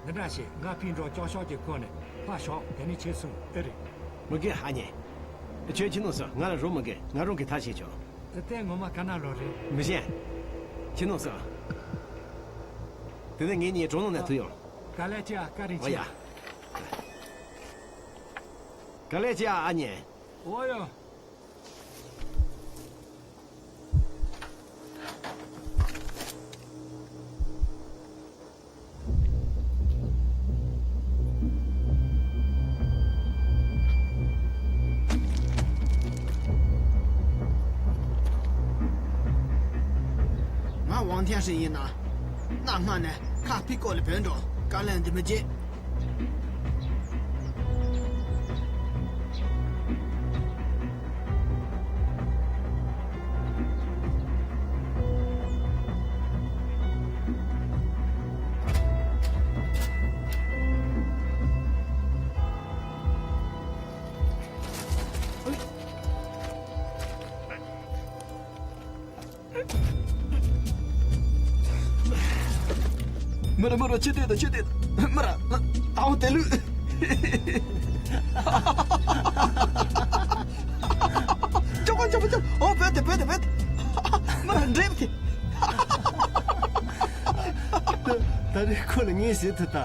འདི་འདྲ་བྱེད། ང་ཕིན་འགྲོ་ལྕགས་ཤོག་གི་ཁོ་ནས་ཕ་ཤོག་དེ་ནས་ཁྱེད་སོང་ཨེ་རེད། མི་དགོས་ཨ་མྱེས། ཁྱོད་ཁྱི་ནང་སོང་། ང་ལ་རོགས་མི་དགོས། ང་རང་གིས་ཐག་བཅད་ཆོག་དེ་ངོ་མ་ག་ན་ལོ་རེད། མི་ཤེས། ཁྱི་ནང་སོང་། དེ་ནས་ངེད་གཉིས་གྲོང་ནང་ནས་ཐུག་ཡོང་། ག་ལེ་ཅི་ཨ་ཀ་རིན་ཨོ་ཆེ། ཡ། ག་ལེ་ཅི་ཨ་ཨ་མྱེས། ཨོ་ཡོ། ང་ཝང་ཐན་ཧྲིན་ཡིན་ན། གནའ་སྔ་ནས་ཁ་ཕི་ཀོ་ལ་བོད་འགྲོ་དཀའ་ལས་འདི་མི་བྱེད། མི་ར་མི་ར་ཆེ་དེ་དང་ཆེ་དེ་དང་མི་ར་ལ་ཏའོ་དེ་ལུས། ཅོག་པ་ཅོག་པ་ཅོག་ཨོ་བོད་དེ་བོད་དེ་བོད་དེ་མི་ར་འདྲེབ་དེ། ད་རེས་ཁོ་ལ་ངས་བྱེད་ཐུབ་ད།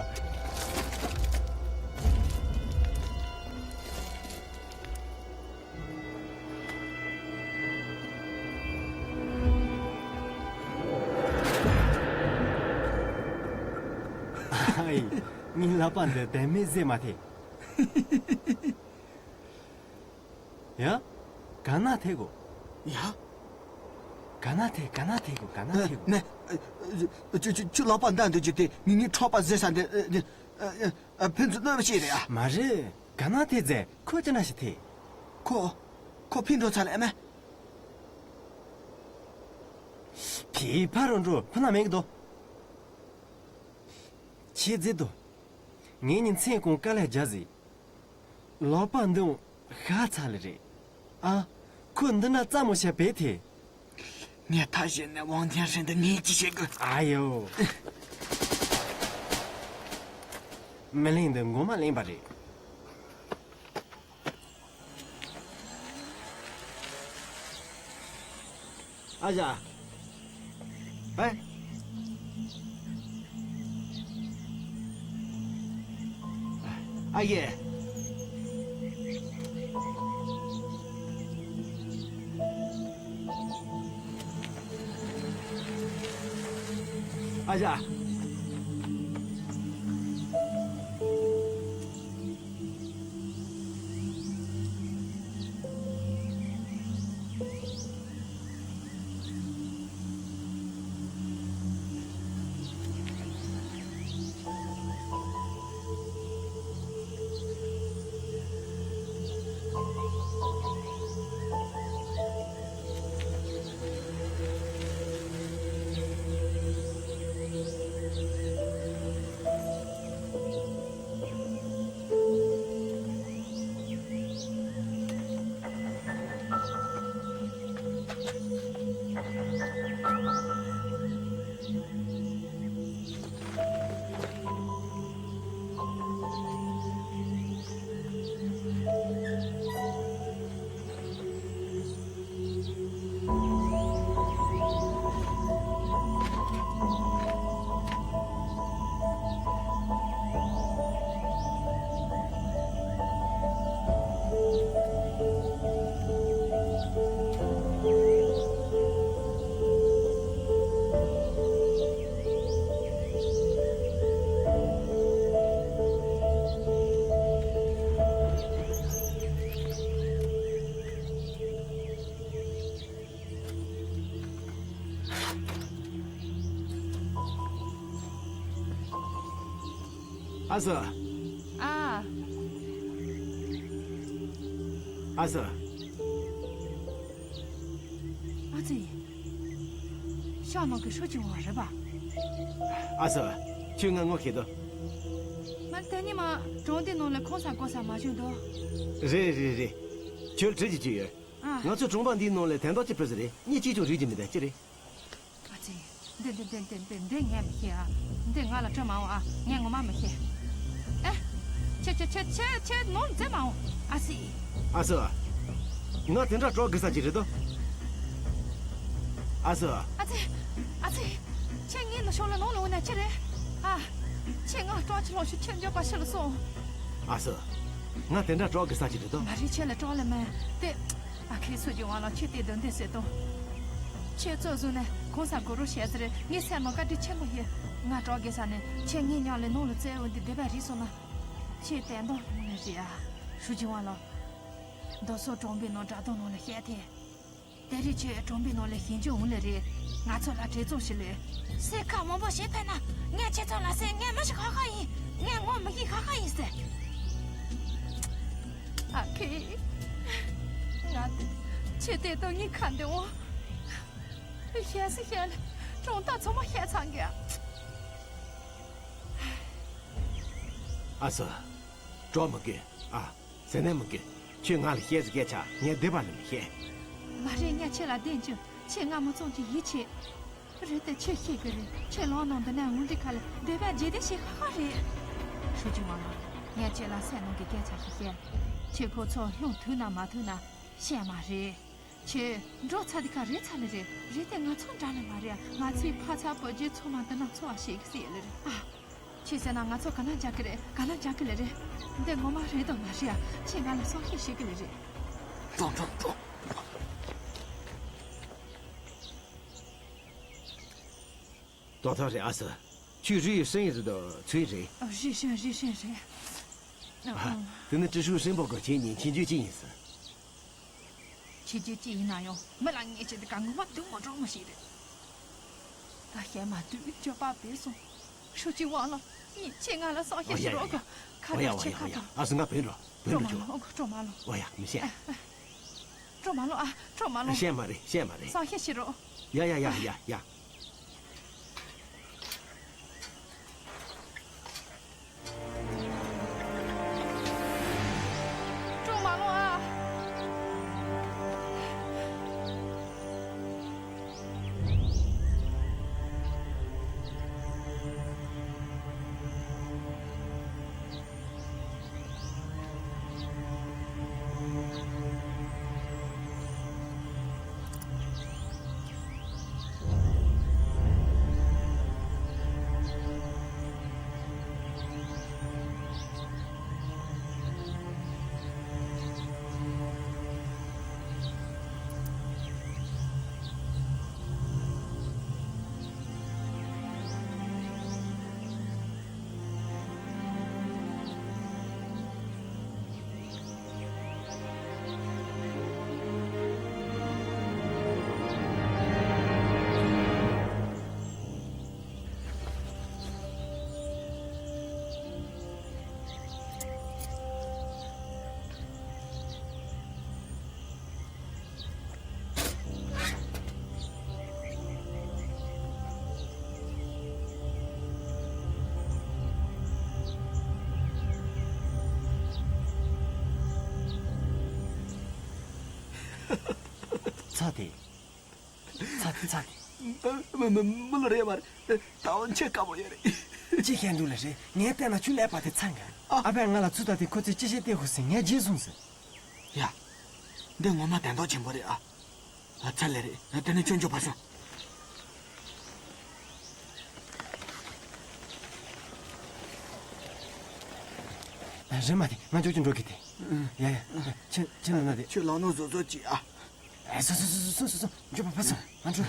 ཨའི། ངའི་ལག་པ་འདི་དལ་མེད་བཟེད་མ་ཐེ། ཡ། ག་ན་ཐེ་གོ། ཡ། ག་ན་ཐེ་ག་ན་ཐེ་གོ་ག་ན་ཐེ་གོ། ནས། ཁྱོད་ཁྱོད་ཁྱོད་ལག་པ་འདའ་འདོད་རྒྱུ་དེ་ངེད་གཉིས་འཕྲོག་པ་བཟེད་ས་འདི། ཨ། ཨ། ཨ། ཕན་ཚུན་གནོད་པ་བྱེད་རེད་ཨ། མ་རེད། ག་ན་ཐེ་ཟེར་ཁོས་ཅི་འདྲ་ཞིག་ཐེ། ཁོ། ཁོ་ཕི་འགྲོ་ཚར་ལ་ཨ་མ། ཕི་ཕ་རོ་འགྲོ་ཕ་ན་མེད་གི་དོ། ཁྱེད་ཟེར་དོ། ངེད་གཉིས་མཚན་གང་དཀའ་ལས་རྒྱག་ཟིག་ལག་པ་འདི་ཤ་ཚ་ལེ་རེད། ཨ། ཁོ་འདི་ན་རྩ་མོ་ཤ་བེ་ཐེ། ངས་ཐག་བཞེས་ནས་ཝང་ཐེན་ཧྲན་དུ་ངས་ཅི་བྱེད་དགོས། ཨ་ཡོ། མི་ལེན་འདི་ངོ་མ་ལེན་པ་རེད། ཨ་ཞ། ཨེ། ཨ་ཡེ། ཨ་ཞ། ཨ་ཙི། ཨ། ཨ་ཙི། ཨ་ཙི། ཤག་ནང་གི་ཧྲུའུ་ཅི་ཝང་རེད་པ། ཨ་ཙི། ཁྱོས་ང་ངོ་ཤེས་དོ། མ་དེ་ཉི་མ་གྲོང་སྡེ་ནང་ལ་ཁང་གསར་སྒོ་གསར་མ་བྱུང་དོ། རེད་རེད་རེད། ཁྱོད་དྲི་རྒྱུ་ཅི་ཡོད། ཨ། ང་ཚོ་གྲོང་པ་འདིའི་ནང་ལ་དན་ཏོག་ཅི་ཕུལ་ཟེར་རེད། ངས་ཅིས་ཀྱང་རིག་རྒྱུ་མི་འདུག་ཅི་རེད། ཨ་ཙི། འདི་འདི་འདི་འདི་འདི་འདི་ངས་མི་ཤེས་ཨ། འདི་ང་ལ་སྤྲོད་མ་འོང་ཨ། ངས་ངོ་མ་མི་ཤེས། ཨེ། ཁྱེད་ཁྱེད་ཁྱེད་ཁྱེད་ཁྱེད་ནོར་འཛེམ་མ་འོང་ཨ་སི། ཨ་སི། ང་དེ་འདྲ་སྤྲོད་དགོས་ས་ཅིག་རེད་དོ། ཨ་སི། ཨ་ཙི། ཨ་ཙི། ཁྱེད་ངའི་ནུ་ཤོང་ལ་ནོར་ལ་འོང་ན་ཅི་རེད། ཨ། ཁྱེད་ང་སྤྲོད་ཅི་ལོང་ཤུ་ཁྱེད་འགྱོད་པ་ཤི་ལ་སོང་། ཨ་སི། ང་དེ་འདྲ་སྤྲོད་དགོས་ས་ཅིག་རེད་དོ། མ་རེད་ཁྱེད་ལ་སྤྲོད་ལ་མེད་དེ། ཨ་ཁུའི་སུ་ཅི་ཝང་ལ་ཁྱེད་དེ་དོན་དེ་ཟེར་དང་། ཁྱེད་ཚོ་བཟུང་ནས་གང་ས་གོ་རོ་བཤད་ཟེར་ངའི་སེམས་ནང་བཀའ་དྲིན་ཆེན་པོ་ཡོད། ང་སྤྲོད་དགོས་ས་ནས་ཁྱེད་ངའི་ཉག་ལས་ནང་ལ་བཙལ་འོང་དེ་བདེ་བ་རིག་སོང་ན། ཁྱེད་དེ་འདང་ཡོང་ནས་རེད་ཨ། སུ་ཅི་ཝང་ལ། རྡོ་སོག་གྲོང་པའི་ནང་དྲ་ཐོག་ནང་ལ་བཤད་དེ། དེ་རིང་ཁྱོད་གྲོང་པའི་ནང་ལ་ཞིང་ཆུ་འོང་ལེ་རེད། ང་ཚོ་ལ་བྲེལ་ཚོགས་ཤིག་ལས། སེ་ཁ་མང་པོ་ཞིག་ཕེབས་ན་ངས་ཁྱེད་ཚོ་ལ་ཟེར་ངས་མི་ཞིག་ཁ་ཁ་ཡིན། ངས་ངོ་མི་ཡིན་ཁ་ཁ་ཡིན་ཟེར། ཨ་ཁེ། ང་དེ་ཁྱེད་དེ་དང་ངའི་ཁ་འདོན་འོང་། ཤེས་སི་ཤེས་ལེ་གྲོང་རྡལ་ཚང་མ་ཤེས་ཚང་གི། ཨ་ཙི། སྤྲོ་མི་དགོས་ཨ། ཟེར་ནས་མི་དགོས། ཁྱོད་ང་ལ་བཤད་ཟེར་སྐད་ཆ་ངས་སྡིག་པ་ལ་མི་བཤད། མ་རེད་ངས་ཁྱེད་ལ་བདེན་རྒྱུ་ཁྱེད་ང་མི་ཚོང་གི་ཡིད་ཆེས། རེད་དེ་ཁྱོད་ཤེས་ཀྱི་རེད། ཁྱོད་ལོག་ནང་འདི་ནས་འོང་དུས་ཁ་ལ་སྡེ་པ་རྗེས་དེ་ཞིག་ཧ་ཧ་རེད། ཧྲུའུ་ཅི་ཝང་ལགས། ངས་ཁྱོད་ལ་སེམས་ནང་གི་སྐད་ཆ་ཞིག་བཤད། ཁྱོད་ཁོ་ཚོ་ལྷུང་ཐུབ་ན་མ་ཐུབ་ན་བཤད་མ་རེད། ཁྱོད་འགྲོ་ཚར་དུས་ཁ་རེད་ཚར་ལེ་རེད། རེད་དེ་ང་ཚོ་འདྲ་ལེ་མ་རེད། ང་ཚོའི་ཕ་ཚ་བུ་རྒྱུད་ཚང་མ་འདི་ན་འཚོ་བ་ཞིག་གི་སྲིད་ལེ་རེད་ཨ། ཁྱོད་ཟེར་ན་ང་ཚོ་ག་ན་འཇག་གི་རེད། ག་ན་འཇག་གི་ལེ་རེད། འདི་ངོ་མ་རེད་དོ་མ་རེད་ཨ། ཁྱོད་ང་ལ་བསམ་ཤེས་བྱེད་གི་ལེ་རེད། འགྲོ་འགྲོ་འགྲོ། ཏོག་ཏོག་རེད་ཨ་སི། ཁྱོད་རུའི་ཧྲིན་ཡིན་ཟེར་དོ་ཚུའི་རེད། ཨ། རུའི་ཧྲིན། རུའི་ཧྲིན་རེད། ཨ། དེ་ནི་ཀྲི་ཧྲུའུ་ཧྲིན་པོ་གི་ཁྱེད་གཉིས་ཁྱེད་རྒྱུད་ཅི་ཡིན་ཟེར། ཁྱེད་རྒྱུད་ཅི་ཡིན་ན་ཡང་མི་ལ་ངེས་ཤེས་དེ་ག་ངོ་མ་སྡུག་མོ་འགྲོ་མོ་ཞིག་རེད། ད་བཤད་མ་དུས་འགྱོད་པ་བས་སོང་། ཧྲུའུ་ཅི་ཝང་ལགས། ངས་ཁྱེད་ང་ལ་བསམ་ཤེས་བྱེད་རོགས་ག་ཁ་ཨོ་ཡ་ལག་ཆེ་ཁ་ཨོ་ཡ་ཨོ་ཡ། ཨ་སི་ང་བུད་འགྲོ། བུད་འགྲོ་ཆོག་སྤྲོ་མ་ལོ། སྤྲོ་མ་ལོ། ཨ་ཁུ་སྤྲོ་མ་ལོ། ཨ་སྤྲོ་མ་ལོ། བཤད་མ་རེད། བཤད་མ་རེད། བསམ་ཤེས་བྱེད་རོགས། ཡ་ཡ་ཡ་ཡ་ཡ། སྤྲོ་མ་ལོ་ཨ། ཚ་དེ། ཚ་དེ་ཚ་དེ། མི་མི་མི་ལ་རེད་མ་རེད། ད་འོ་ཆེ་དཀའ་མོ་ཡོད་རེད། ཅི་བཤད་འདུག་ལ་རེད། ངས་བལྟས་ན་ཆུ་ལས་པ་དེ་ཚ་འགའ། ཨ་ཕས་ང་ལ་ཚུར་ལྟ་དེ་ཁོ་ཚོས་ཅི་བཤད་བལྟས་ཧུ་ཟེར་ངས་རྗེས་བཟུང་ཟེར། ཡ། འདི་ངོ་མ་དན་ཐོག་ཆེན་པོ་རེད་ཨ། ཨ་ཚ་ལེ་རེད། དེ་ནས་ཁྱོད་མགྱོགས་པར་སོང་། རེད་མ་དེ་ང་མགྱོགས་ཀྱི་འགྲོ་གི་དེ། ཡ་ཡ། ཁྱེད་ཁྱེད་ནང་ན་དེ། ཁྱོད་ལག་ནང་བཟོ་བཟོ་ཅིག་ཨ། སོང་སོང་སོང་སོང་སོང་། མགྱོགས་པར་ཕར་སོང་། ང་འགྲོ།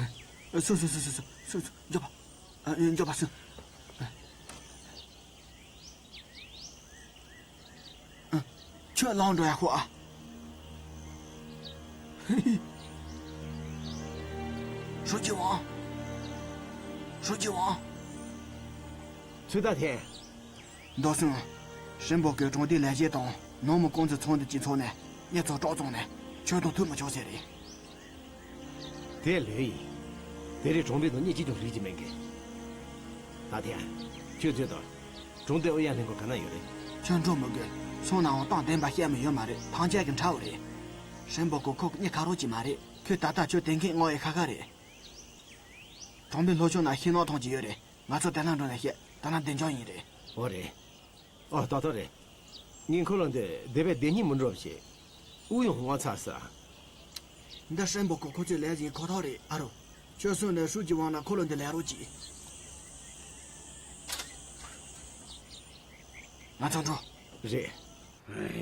སོང་སོང་སོང་སོང་སོང་སོང་། མགྱོགས་པར། མགྱོགས་པར་སོང་། ཁྱོད་ལངས་འགྲོ་ཡ་ཁོ་ཨ། ཧྲུའུ་ཅི་ཝང་། ཧྲུའུ་ཅི་ཝང་། ཚུལ་ད་ཐེན། མདོ་སོང་། ཧྲིན་པོ་གི་གྲོང་སྡེའི་ལས་བྱེད་དང་ནང་མི་ཀུང་ཙི་ཚོང་འདི་གཅིག་ཚོགས་ནས་ངེད་ཚོ་གྲོགས་བཙོང་ནས་ཁྱོད་དང་ཐུག་མི་ཆོག་ཟེར་རེད། དེ་ལོས་ཡིན། དེ་རིང་གྲོང་པའི་ནང་གཉིད་ཅི་ཀྱང་ལུས་ཀྱི་མེད་གི། ད་ཐེ་ཨ། ཁྱོད་ཚོས་དང་། གྲོང་སྡེ་ཨུ་ཡ་ལྷན་ཁང་ག་ན་ཡོད་རེད། ཁྱོད་འགྲོ་མི་དགོས། སོང་ནའང་གཏམ་བདེན་པ་བཤད་མི་ཡོད་མ་རེད། ཐང་ཆད་ཀྱི་འཁྲབ་རེད། ཧྲིན་པོ་གོ་ཁོ་གཉིད་ཁ་རོག་ཅིག་མ་རེད། ཁོས་ད་ལྟ་ཁྱོད་དེ་འགན་མངགས་ཡོད་ཁ་ཁ་རེད། གྲོང་པའི་ལྷོ་ཕྱོགས་ན་ཤིང་ནགས་ཐང་ཅིག་ཡོད་རེད། ང་ཚོ་དེ་ན་འགྲོ་ནས་བཤད། དེ་ན་བདེ་འཇགས་ཡིན་རེད། འོ་རེད། ཨོ་ཏོག་ཏོག་རེད། ངས་འཁོར་ལོ་འདི་སྡེ་པའི་སྡེ་གཉིས་མི་འགྲོ་བྱེད། དབུགས་ཡང་དབང་ཚར་ས། འདི་ཧྲིན་པོ་གོ་ཁོ་ཚོའི་ལས་ཡིན་ཁོ་ཐག་རེད་ཨ་རོ། ཁྱོད་སོང་ནས་ཧྲུའུ་ཅི་ཝང་ལ་འཁོར་ལོ་འདི་ལས་རོགས་གྱིས། ང་ཚོ་འགྲོ། རེད། ཨེ།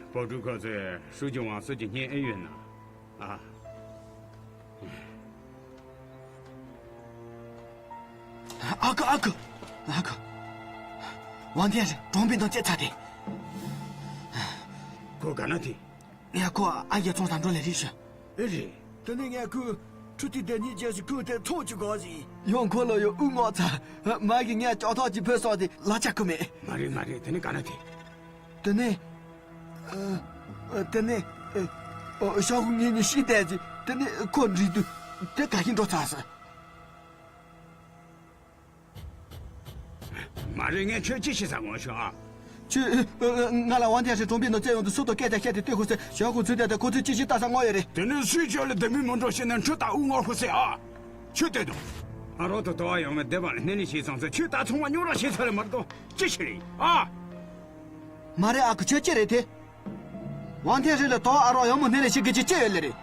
སྤོ་ཀྲུའུ་ཁོ་ཚོས་ཧྲུའུ་ཅི་ཝང་སྲིད་ཀྱི་གཉེན་ཨེ་ཡོད་ན། ཨ། ཨ་ཁུ་ཨ་ཁུ། ཨ་ཁུ། ཝང་ཐེན་རེད། གྲོང་པའི་ནང་བཙལ་ཚར་ཏེ། ཁོ་ག་ན་དེ། ངས་ཁོ་ཨ་ཡེ་ཚོང་ས་འགྲོ་ལས་རིགས་ཞུ། ཨེ་རེད། དེ་ནས་ངས་ཁོའི་ཕྲུ་གུ་དེ་གཉིས་རྗེས་སུ་ཁོའི་དེ་ཚོང་བྱེད་དགོས་ཟིན། ཡང་ཁོ་ལ་ཡང་དབུགས་དབང་ཚར། མ་གི་ངས་ལྕགས་ཐག་ཅིག་ཕུད་སོང་སྟེ་ལག་ཆ་ཁུ་མེད། མ་རེད་མ་རེད། དེ་ནས་ག་ན་དེ། དེ་ནས། ཨ། ཨ། དེ་ནས། ཨ། ཤ་ཁུ་ངེད་གཉིས་ཤི་བསྡད་ཅིང་དེ་ནས་ཁོ་འགྲིག་དུས་དེ་ག་ཤི་འགྲོ་ཚར་སོང་། མ་རེད། ངས་ཁྱོད་ཅི་ཞིག་ཟ་ངོ་ཤོག་ཨ། ཁྱོད། ཨ། ང་ལ་ཝང་ཐེན་ཧྲི་གྲོང་པའི་ནང་བཙལ་ཡོང་དུས་སུ་ཏོ་སྐད་ཆ་བཤད་དེ་ལྟོས་ཁུ་སེ་ཞོག་ཁུ་ཚུད་བསྡད་དེ་ཁོ་ཚོས་ཅི་ཞིག་ལྟ་ས་ངོ་ཡོད་རེད། དེ་ནས་སུས་ཁྱོད་ལ་དེ་མིན་མི་འགྲོ་ཤེས་ནས་འཕྲུ་ལྟ་དབུགས་ངོ་ཁུ་སེ་ཨ། ཁྱོད་ལྟོས་དང་། ཨ་རོགས་དང་དོ་བ་ཡང་མི་བདེ་བ་ལ་སྣེ་ལེན་བྱས་ཙང་ཚོ་ཁྱོད་ད་ཚང་མ་རྙོག་དྲ་བྱས་ཚར་ལེ་མ་གཏོགས་ཅི་ཞིག་རེད་ཨ། མ་རེད་ཨ་ཁུ། ཁྱོད་ཅི་རེད་དེ། ཝང་ཐེན་རི་ལ་དོ་བ་ཨ་རོགས་ཡང་མི་སྣེ་ལེན་བྱེད་དགོས་ཀྱི་ཅི་ཡོད་ལེ་རེད།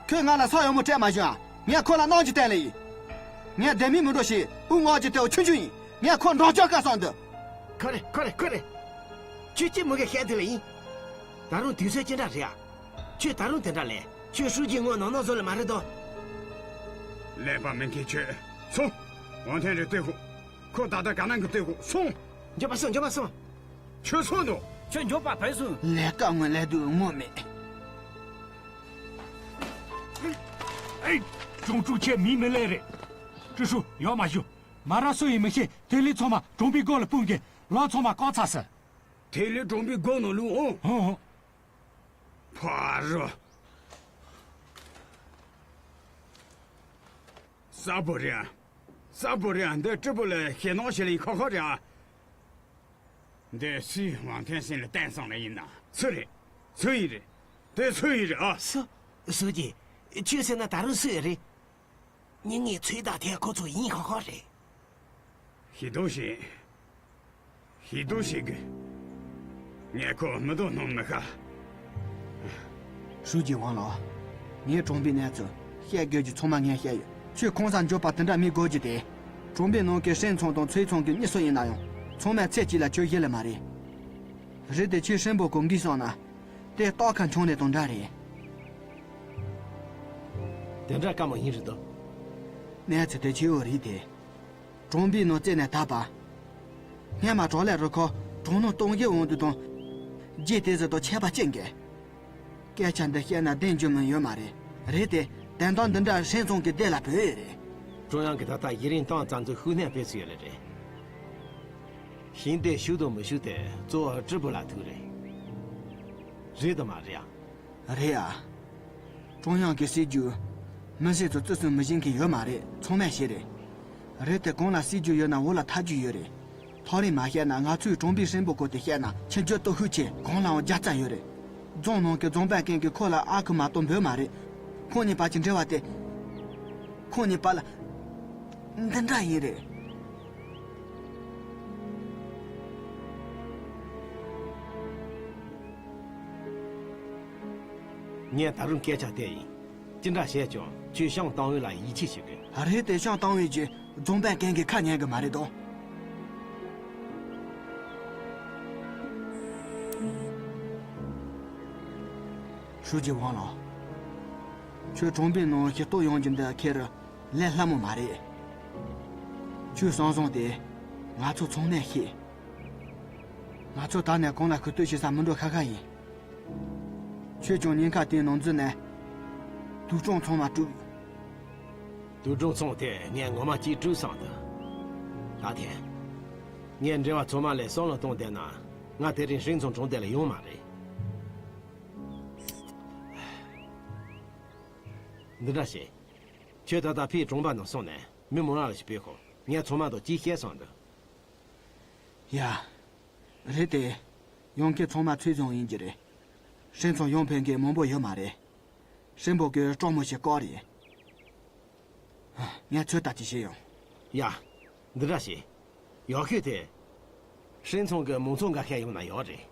ཁོས་ང་ལ་ས་ཡང་མི་སྤྲད་མ་བྱུང་ཨ། ངས་ཁོ་ལ་གནང་རྒྱུ་བསྟན་ལེ་ཡིན། ངས་ལྡེ་མིག་མི་འགྲོ་ཞིག་དབུ་ངག་གི་ལྟེ་བ་ཆུང་ཆུང་ཡིན། ངས་ཁོ་འགྲོ་སྐྱོད་བཀའ་གསུངས་འདུག་ཁོ་རེ་ཁོ་རེ་ཁོ་རེ། ཁྱོད་ཅི་མི་གེ་བཤད་དེ་ལེ་ཡིན། ད་རུང་དུས་ཚོད་ཅི་འདྲ་རེད་ཨ། ཁྱོད་ད་རུང་དེ་འདྲ་ལས་ཁྱོད་ཧྲུའུ་ཅི་ངོ་ནང་ནང་བཟོ་ལེ་མ་རེད་དོ། ཀླད་པ་མི་མཁས་ཁྱོད། སོང་། ཝང་ཐེན་རི་ལྟོས་ཤོག་ཁོ་ད་ལྟ་ག་ནང་གི་ལྟོས་ཤོག་སོང་། མགྱོགས་པ་སོང་མགྱོགས་པ་སོང་། ཁྱོད་སོང་འདུག་ཁྱོད་མགྱོགས་པ་ཕེབས་སོང་། ལས་ཀ་སྔོན་ལས་སྡུག་ངོ་མེད། ཨེ། ཀྲུང་ཀྲུང་ཁྱེད་མི་མི་ལས་རེད། ཀྲི་ཧྲུ་ཡོག་མ་ཞུ། མ་ར་སུ་ཡིན་མི་ཤེས་དེ་ལས་ཚང་མ་གྲོང་པའི་སྒོ་ལ་སྤུངས་གེ། ལོ་ཚང་མ་བཀག་ཚར་ཟེར། དེ་ལས་གྲོང་པའི་སྒོ་ནང་ལུས་འོང་། ཧོ་ཧོ། ཕ་རོ། གསལ་པོ་རེད་ཨ། གསལ་པོ་རེད་ཨ། འདི་ཀྲི་པུ་ལ་ཞེད་སྣང་ཞིག་ལ་ཡིན་ཁོ་ཁོ་རེད་ཨ། འདི་སུས་ཝང་ཐེན་སིན་ལ་བསྟན་སོང་ལེ་ཡིན་ན། སུ་རེད། སུ་ཡིན་རེད། དེ་སུ་ཡིན་རེད་ཨ། སུ། སུ་གྱིས། ཁྱོད་ཟེར་ན་ད་རུང་སུ་ཡིན་རེད། མྱི་ངའི་ཚོད་ལྟ་ཐེ་ཁོ་ཚོ་ཡིན་ཁོ་ཁོ་རེད། ཞེ་དོགས་ཤིག་ཞེ་དོགས་ཤིག་གི། ངས་ཁོ་མི་དོ་སྣང་མི་ཤ། ཧྲུའུ་ཅི་ཝང་ལགས། ངའི་གྲོང་པའི་གནས་ཚུལ་བཤད་དགོས་རྒྱུ་ཚང་མ་ངས་བཤད་ཡོད། ཁྱོད་གང་ཟག་འགྱོད་པ་དེ་འདྲ་མི་དགོས་རྒྱུ་དེ། གྲོང་པའི་ནང་གི་ཧྲེང་ཚང་དང་ཚོས་ཚང་གི་གཉིས་སུ་ཡིན་ན་ཡང་ཚང་མས་ཚེ་གཅིག་ལ་ཁྱོད་ཤེས་ལེ་མ་རེད། རེད་དེ་ཁྱོད་ཧྲེང་པོ་གོ་འགི་སོང་ན། དེ་རྟགས་ཁ་འཆང་ནས་དང་འདྲ་རེད། དེ་འདྲ་དཀའ་མོ་ཡིན་རེད་དོ། གནས་ཚུལ་དེ་ཆེ་བོ་རེད་དེ། གྲོང་པའི་ནང་རྩེ་ནས་ད་པ། སྔན་མ་གྲོགས་ལས་རུ་ཁོ་གྲོང་ནང་གཏོང་གི་འོང་དུས་དང་། རྗེས་དེ་ཟིག་དང་ཁྱད་པར་ཅན་གི། སྐད་ཆ་འདི་བཤད་ན་བདེན་རྒྱུ་མི་ཡོད་མ་རེད། རེད་དེ། དོན་དག་འདི་འདྲ་ཧྲེང་ཚང་གི་སྡེ་ལ་བུད་ཡོད་རེད། ཀྲུང་དབྱང་གི་ད་ལྟ་ཡི་རིང་ཏང་རྩ་འཛུགས་ཤུགས་བསྣན་སྤེལ་ཚུལ་ཡོད་ལེ་རེད། ཞིང་སྡེ་ཞུགས་དང་མི་ཞུགས་དེ་གཙོ་བོ་ཀྲི་པུ་ལ་ཐུག་རེད། རེད་དམ་མ་རེད་ཨ། རེད་ཨ། ཀྲུང་དབྱང་གི་སྲིད་ཇུས། མི་སེར་ཚོ་བརྩི་སྲུང་མི་བྱེད་མཁན་ཡོད་མ་རེད། ཚང་མས་ཤེས་རེད། རེད་དེ་གང་ལ་སྲིད་ཇུས་ཡོད་ན་བོད་ལ་ཐབས་ཇུས་ཡོད་རེད། ཐག་རིང་མ་བཤད་ན་ང་ཚོའི་གྲོང་པའི་ཧྲེང་པོ་སྐོར་དེ་བཤད་ན་ཕྱི་རྒྱལ་སྟོབས་ཤུགས་ཆེ་གང་ལའང་རྒྱབ་རྩ་ཡོད་རེད། རྫོང་ནང་གི་རྫོང་དཔོན་རྐྱེན་གྱིས་ཁོ་ལ་ཨ་ཁུ་མ་གཏོགས་འབོད་མ་རེད། ཁོང་གཉིས་བར་གྱི་འབྲེལ་བ་དེ། ཁོང་གཉིས་བར་ལ། འདི་འདྲ་ཡིན་རེད། ངས་ད་རུང་སྐད་ཆ་དེ་ཡིན། ཅི་འདྲ་བྱས་ཀྱང་ཁྱོད་ཤང་ཏང་ཝེ་ལ་ཡིད་ཆེས་བྱེད་དགོས། རེད་དེ་ཤང་ཏང་ཝེ་གྱིས་རྫོང་དཔོན་རྐྱེན་གྱི་ཁ་ཉན་གི་མ་རེད་དོ། ཧྲུའུ་ཅི་ཝང་ལགས། ཁྱོད་གྲོང་པའི་ནང་ཞུ་གཏུག་ཡོང་རྒྱུ་འདི་ཁེར་ལས་སླ་མོ་མ་རེད། ཁྱོད་བསམ་བཟང་དེ་ང་ཚོ་ཚང་མས་ཤེས། ང་ཚོ་ད་ནས་གང་ལ་ཞུ་གཏུག་བྱེད་ས་མི་འགྲོ་ཁ་ཁ་ཡིན། ཁྱོད་ཀྱང་ཉེན་ཁ་དེའི་ནང་འཛུལ་ནས། དུག་སྦྲང་ཚང་མ་དཀྲུགས། དུག་སྦྲང་ཚང་དེ་ངས་ངོ་མ་གཅིག་དཀྲུགས་སོང་འདུག་ད་ཐེངས། ངས་འབྲེལ་བ་ཚང་མ་ལས་བསམ་བློ་གཏོང་བསྡད་ན། ང་དེ་རིང་ཧྲེང་ཚང་གྲོང་སྡེ་ལ་ཡོང་མ་རེད། འདི་འདྲ་བྱེད། ཁྱོད་ད་ལྟ་ཕའི་གྲོང་པ་ནང་སོང་ནས་མི་མང་རབ་ཞིག་བོས་ཤོག་ངས་ཚང་མ་དང་གཅིག་བཤད་སོང་འདུག་ཡ། རེད་དེ། ཡོང་མཁན་ཚང་མ་ཚོས་བཟུང་ཡིན་གྱི་རེད། ཧྲེང་ཚང་ཡོང་ཕན་མཁན་མང་པོ་ཡོད་མ་རེད། ཧྲེང་པོ་གི་སྤྲང་མོ་ཞིག་བཀག་རེད། ངས་ཚོད་ལྟ་ཅིག་བྱེད་ཡོང་། ཡ། འདི་འདྲ་བྱེད། ཡག་ཤོས་དེ། ཧྲེང་ཚང་གི་མང་ཚོགས་འགའ་ཤས་ཡོང་ན་ཡག་རེད།